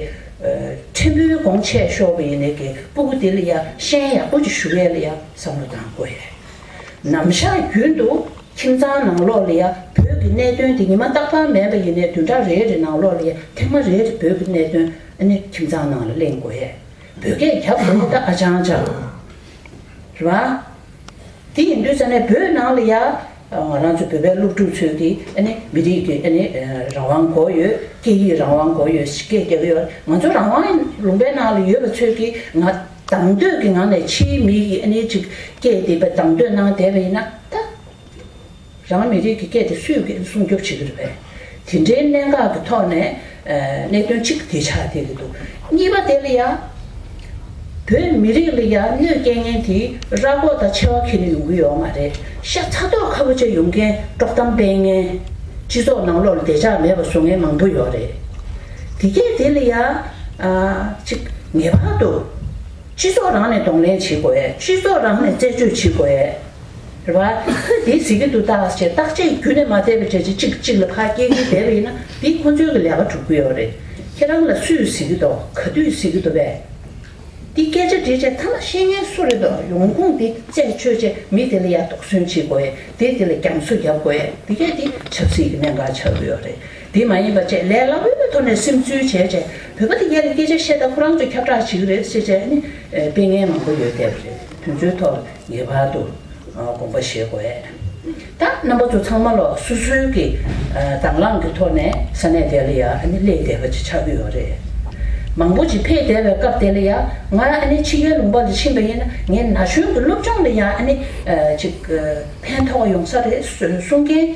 ཕྲན་བུའི་གོང་ཆེ་ཤོར་བ་ཡིན་ནའི་གི་སྤུ་གུ་དེ་ལ་ཡ་ཤན་ཡག་པོ་ཅིག་ཞུགས་ཡས་ལ་ཡ་བསམ་བློ་བཏང་དགོས་ཡས། ནམ་ཞག་རྒྱུན་དུ་ཁྱིམ་ཚང་ནང་ལོགས་ལ་ཡ་བོད་ཀྱི་གནད་དོན་དེ་ཉི་མ་རྟག་པར་མིན་པ་ཡིན་ནའི་བདུན་ཕྲག་རེ་རེ་ནང་ལོགས་ལ་ཡ་ཐེངས་མ་རེ་རེ་བོད་ཀྱི་གནད་དོན་ཨ་ནི་ཁྱིམ་ཚང་ནང་ལ་གླེང་དགོས་ཡས། བོད་སྐད་རྒྱབ་དགོས་ཡས་ད་ཨ་ཅང་ཅང་རེད་བ། དེ་ཡིན་དུས་ཙ་ནས་བོད་ནང་ལ་ཡ། ང་རང་ཚོ་བོད་པའི་སློབ་ཕྲུག་ཚོས་ཀྱིས་ཨ་ནི་མི་རིགས་ཀྱི་ཨ་ནི་རང་དབང་དགོས་ཡོད། སྐད་ཡིག་རང་དབང་དགོས་ཡོད་ཞེས་སྐད་རྒྱག་གི་ཡོད། ང་ཚོ་རང་དབང་ལུང་པའི་ནང་ལ་ཡོད་པ་ཚོས་ཀྱིས་ང་དང་འདོད་ཀྱི་ངང་ནས་ཕྱིའི་མི་ཡིས་ཨ་ནི་ཅིག་སྐད་དེ་བ་དང་འདོད་གནང་བསྡད་པ་ཡིན་ན་ད། རང་མི་རིགས་ཀྱི་སྐད་དེ་སུས་ཀྱིས་སྲུང་སྐྱོབ་བྱེད་ཀྱི་རེད་པས། དེ་འདྲའི་གནད་འགག་གི་ཐོག་ནས་གནད་དོན་གཅིག་དེ་ཆགས་བསྡད་ཀྱི་འདུག་གཉིས་པ་དེ་ལ་ཡ། བོད་མི་རིགས་ལ་ཡ་གནོད་སྐྱེལ་མཁན་དེ་ར་མགོ་དང་མཆེ་བ་ཁྱེར་ནས་ཡོང་གི་ཡོད་མ་རེད། ཤ་ཚ་ཐོག་ཁ་པོ་བྱས་ཡོང་མཁན་དཀྲོག་གཏམ་སྤེལ་མཁན། སྤྱི་ཚོགས་ནང་ལོགས་ལ་བདེ་འཇགས་མེད་པ་བཟོ་མཁན་མང་པོ་ཡོད་རེད། དེ་གས་དེ་ལ་ཡ། ཨ། ཅིག་ངེས་པར་དུ། སྤྱི་ཚོགས་རང་ནས་གདོང་ལེན་བྱེད་དགོས་ཡས། སྤྱི་ཚོགས་རང་ནས་རྩད་གཅོད་བྱེད་དགོས་ཡས། རེད་བ། ཁོས་དེ་ཟེར་གྱི་འདུག་ད་ཟེར་བརྟག་དཔྱད་རྒྱུན་ནས་མ་བསྡད་པའི་གྲས་ཅིག་གཅིག་གཅིག་ལ་ཕར་སྐྱེལ་གྱི་བསྡད་པ་ཡིན་ན་དེ་ཁོ་ཚོའི་གི་ལས་ཀ་འགྲུབ་ཀྱི་ཡོད་རེད། ཁྱེད་རང་ལ་སུས་ཟེར་གྱི་འདུག་ག་དུས་ཟེར་གྱི་འདུག་པས། དེ་སྐད་ཆ་དྲིས་བྱས་ཐ་ན་ཤེས་མཁན་སུ་རེད་འདུག་ཡོང་ཁུངས་དེ་རྩད་གཅོད་བྱས་མི་དེ་ལ་ཡ་དོགས་ཟོན་བྱེད་དགོས་ཡས། དེ་དེ་ལ་རྒྱང་སོ་རྒྱབ་དགོས་ཡས། དེ་གས་དེ་ཆབ་སྲིད་ཀྱི་གནད་འགག་ཆགས་ཀྱི་ཡོད་རེད། དེ་མ་ཡིན་པ་བྱས་ལས་སླ་པོའི་ཐོག་ནས་སིམ་འཛུལ་བྱས་བྱས་བོད་པ་དེ་གས་ལ་སྐད་ཆ་བཤད་ད་ཁོ་རང་ཚོ་ཁྱབ་བསྒྲགས་བྱེད་ཀྱི་རེད་ཟེར་བྱས་ནི་སྤེལ་མཁན་མང་པོ་ཡོད་བསྡད་པ་རེད། དེ་ཚོའི་ཐོག་ངེས་པར་དུ་དགོངས་པ་བཞེས་དགོས། ད་རྣམ་པ་ཚོ་ཚང་མ་ལོ་སོ་སོའི་གི་དང་བླངས་ཀྱི་ཐོག་ནས་ས་གནས་དེ་ལ་ཡ་ཨ་ནི་སླེབས་བསྡད་པ་ཅིག་ཆགས་ཀྱི་ཡོད་རེད། མང་པོ་ཅིག་ཕེབས་བསྡད་པའི་སྐབས་དེ་ལ་ཡ་ང་ཨ་ནི་ཕྱི་རྒྱལ་ལུང་པ་ལ་ཕྱིན་པ་ཡིན་ན་ངའི་ན་གཞོན་གྱི་སློབ་སྦྱོང་ལ་ཡ་ཨ་ནི་ཅིག་ཕན་ཐོགས་ཡོང་ས་རེད་གསུང་མཁན་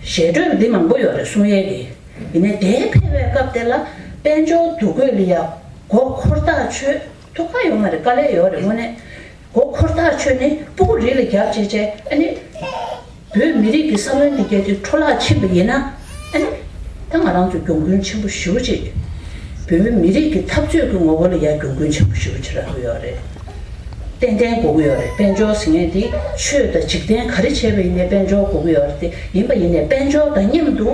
ཞལ་འགྲོས་འདི་མང་པོ་ཡོད་རེད་གསུང་ཡས་ཀྱི། ཡིན་ནའི་དེའི་ཕེབས་པའི་སྐབས་དེ་ལ་དཔལ་འབྱོར་འདུ་འགོད་ལ་ཡ་མགོ་འཁོར་ཐག་ཆོད་ཐུགས་ཁག་ཡོད་མ་རེད། དཀའ་ལས་ཡོད་རེད་དངོས་གནས། མགོ་འཁོར་ཐག་ཆོད་ནས་སྤུ་གུ་རི་ལ་རྒྱབ་བྱས་བྱས་ཨ་ནི། བོད་མི་རིགས་ཀྱི་ས་བོན་འདི་གས་དེ་འཕྲོ་བརླག་ཕྱིན་པ་ཡིན་ན་ཨ་ནི། ད་ང་རང་ཚོ་གྱོང་གུན་ཆེན་པོ་ཞེ་པོ་ཅིག་བོད་མི་རིགས་ཀྱི་འཐབ་རྩོད་ཀྱི་ངོ་བོ་ལ་ཡང་གྱོང་གུན་ཆེན་པོ་ཞེ་པོ་ཅིག་རག་གི་ཡོད་རེད། ཏན་ཏན་དགོས་ཀྱི་ཡོད་རེད། དཔལ་འབྱོར་ཟེར་མཁན་དེ་ཆོས་དང་འཇིག་རྟེན་ག་རེ་བྱས་པ་ཡིན་ནའི་དཔལ་འབྱོར་དགོས་ཀྱི་ཡོད་རེད་དེ་ཡིན་པ་ཡིན་ནའི་དཔལ་འབྱོར་དང་མཉམ་དུ་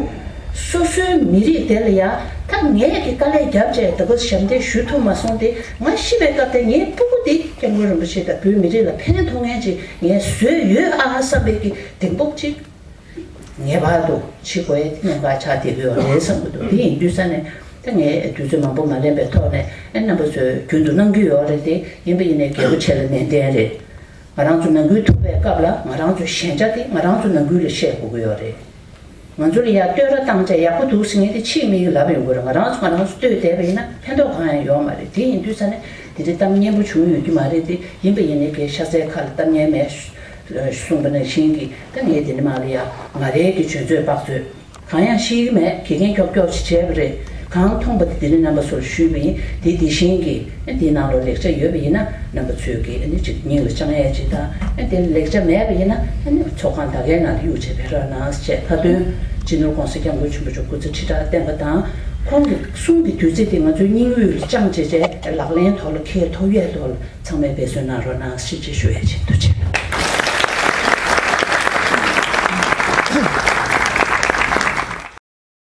སོ་སོའི་མི་རིགས་དེ་ལ་ཡང་ད་ངས་ཀྱི་དཀའ་ལས་བརྒྱབ་བྱས་ད་ག་ཞབས་འདེགས་ཞུ་ཐུབ་མ་སོང་སྟེ་ང་ཤི་བའི་སྐབས་དེ་ངའི་སྤུ་གུ་དེ་སྐྱབས་མགོན་རིན་པོ་ཆེ་དང་བོད་མི་རིགས་ལ་ཕན་ཐོགས་མཁན་ཅིག་ངས་བཟོས་ཡོད་ཨ་བསམ་པའི་གི་གདེང་སྤོབས་ཅིག་ངེས་པར་དུ་བྱེད་དགོས་ཡ་དེ་གནད་འགག་ཆགས་བསྡད་ཀྱི་ཡོད་རེད་བསམ་གྱི་འདུག་དེ་ཡིན་དུས་ས་ནས་ད་ངས་དུས་ཚོད་མང་པོ་མ་ལེན་པའི་ཐོག་ནས་ཨེ་རྣམ་པ་ཚོས་རྒྱུན་དུ་གནང་གི་ཡོད་རེད་དེ་ཡིན་པ་ཡིན་ནའི་རྒྱལ་པོ་ཆེ་ལ་ནན་ཏན་རེད། ང་རང་ཚོ་ནང་ཁུལ་ཐུག་པའི་སྐབས་ལ་ང་རང་ཚོའི་ཞན་ཆ་དེ་ང་རང་ཚོ་ནང་ཁུལ་ལ་བཤད་དགོས་ཀྱི་ཡོད་རེད། ང་ཚོ་ལ་ཡ་བསྟོད་ར་བཏང་བྱས་ཡག་པོ་འདུག་ཟེར་མཁན་དེ་ཕྱིའི་མི་ཡིས་ལབ་ཡོང་གི་རེད། ང་རང་ཚོ་ང་རང་ཚོ་བསྟོད་བསྡད་པ་ཡིན་ན་ཕན་ཐོགས་གང་ཡང་ཡོད་མ་རེད། དེ་ཡིན་དུས་ས་ནས་དེ་འདྲའི་གཏམ་སྙན་པོ་བྱུང་ཡོད་ཀྱི་མ་རེད་དེ་ཡིན་པ་ཡིན་ནའི་གའི་ཤ་ཚའི་ཁ་ལ་གཏམ་སྙན་མེད། གསུངས་པ་ནང་བཞིན་གྱི་ད་ངས་དེ་ནི་མ་ལ་ཡ་ང་རའི་གི་བྱོན་ཚོད་དཔག་ཚོད་གང་ཡང་ཤེས་ཀྱི་མེད། དགེ་རྒན་ཀྱོག་ཀྱོག་ཅིག་བྱས་པ་རེད། གང་མཐོང་པ་དེ་དེ་རིང་རྣམ་པ་ཚོར་ཞུས་པ་ཡིན། དེ་དེ་བཞིན་གྱི་དེའི་ནང་ལོགས་ལེགས་ཆ་ཡོད་པ་ཡིན་ན་རྣམ་པ་ཚོས་ཀྱི་ཨ་ནི་ཅིག་སྙིང་ལ་བཅངས་ཡས་ཅིག་དང་ཨ་དེ་ལེགས་ཆ་མེད་པ་ཡིན་ན་ཨ་ནི་ཚོགས་ཁང་ད་གའི་ནང་ལ་གཡུག་བྱས་ཕེབས་རོགས་གནང་ཞེས་མཐའ་དོན་སྤྱི་ནོར་༸གོང་ས་༸སྐྱབས་མགོན་ཆེན་པོ་མཆོག་སྐུ་ཚེ་ཁྲི་ཕྲག་བརྟན་པ་དང་ཁོང་གི་གསུང་གི་བདུད་རྩི་དེ་ང་ཚོའི་སྙིང་དབུས་ལ་བཅངས་བྱས་བྱས་ལག་ལེན་ཐོག་ལ་འཁེལ་ཐུབ་ཡས་ཐོག་ལ་ཚང་མས་འབད་བརྩོན་གནང་རོགས་གནང་ཞེས་ཅིག་ཞུ་ཡས་ཅིག་ཐུགས་རྗེ་ཆེ།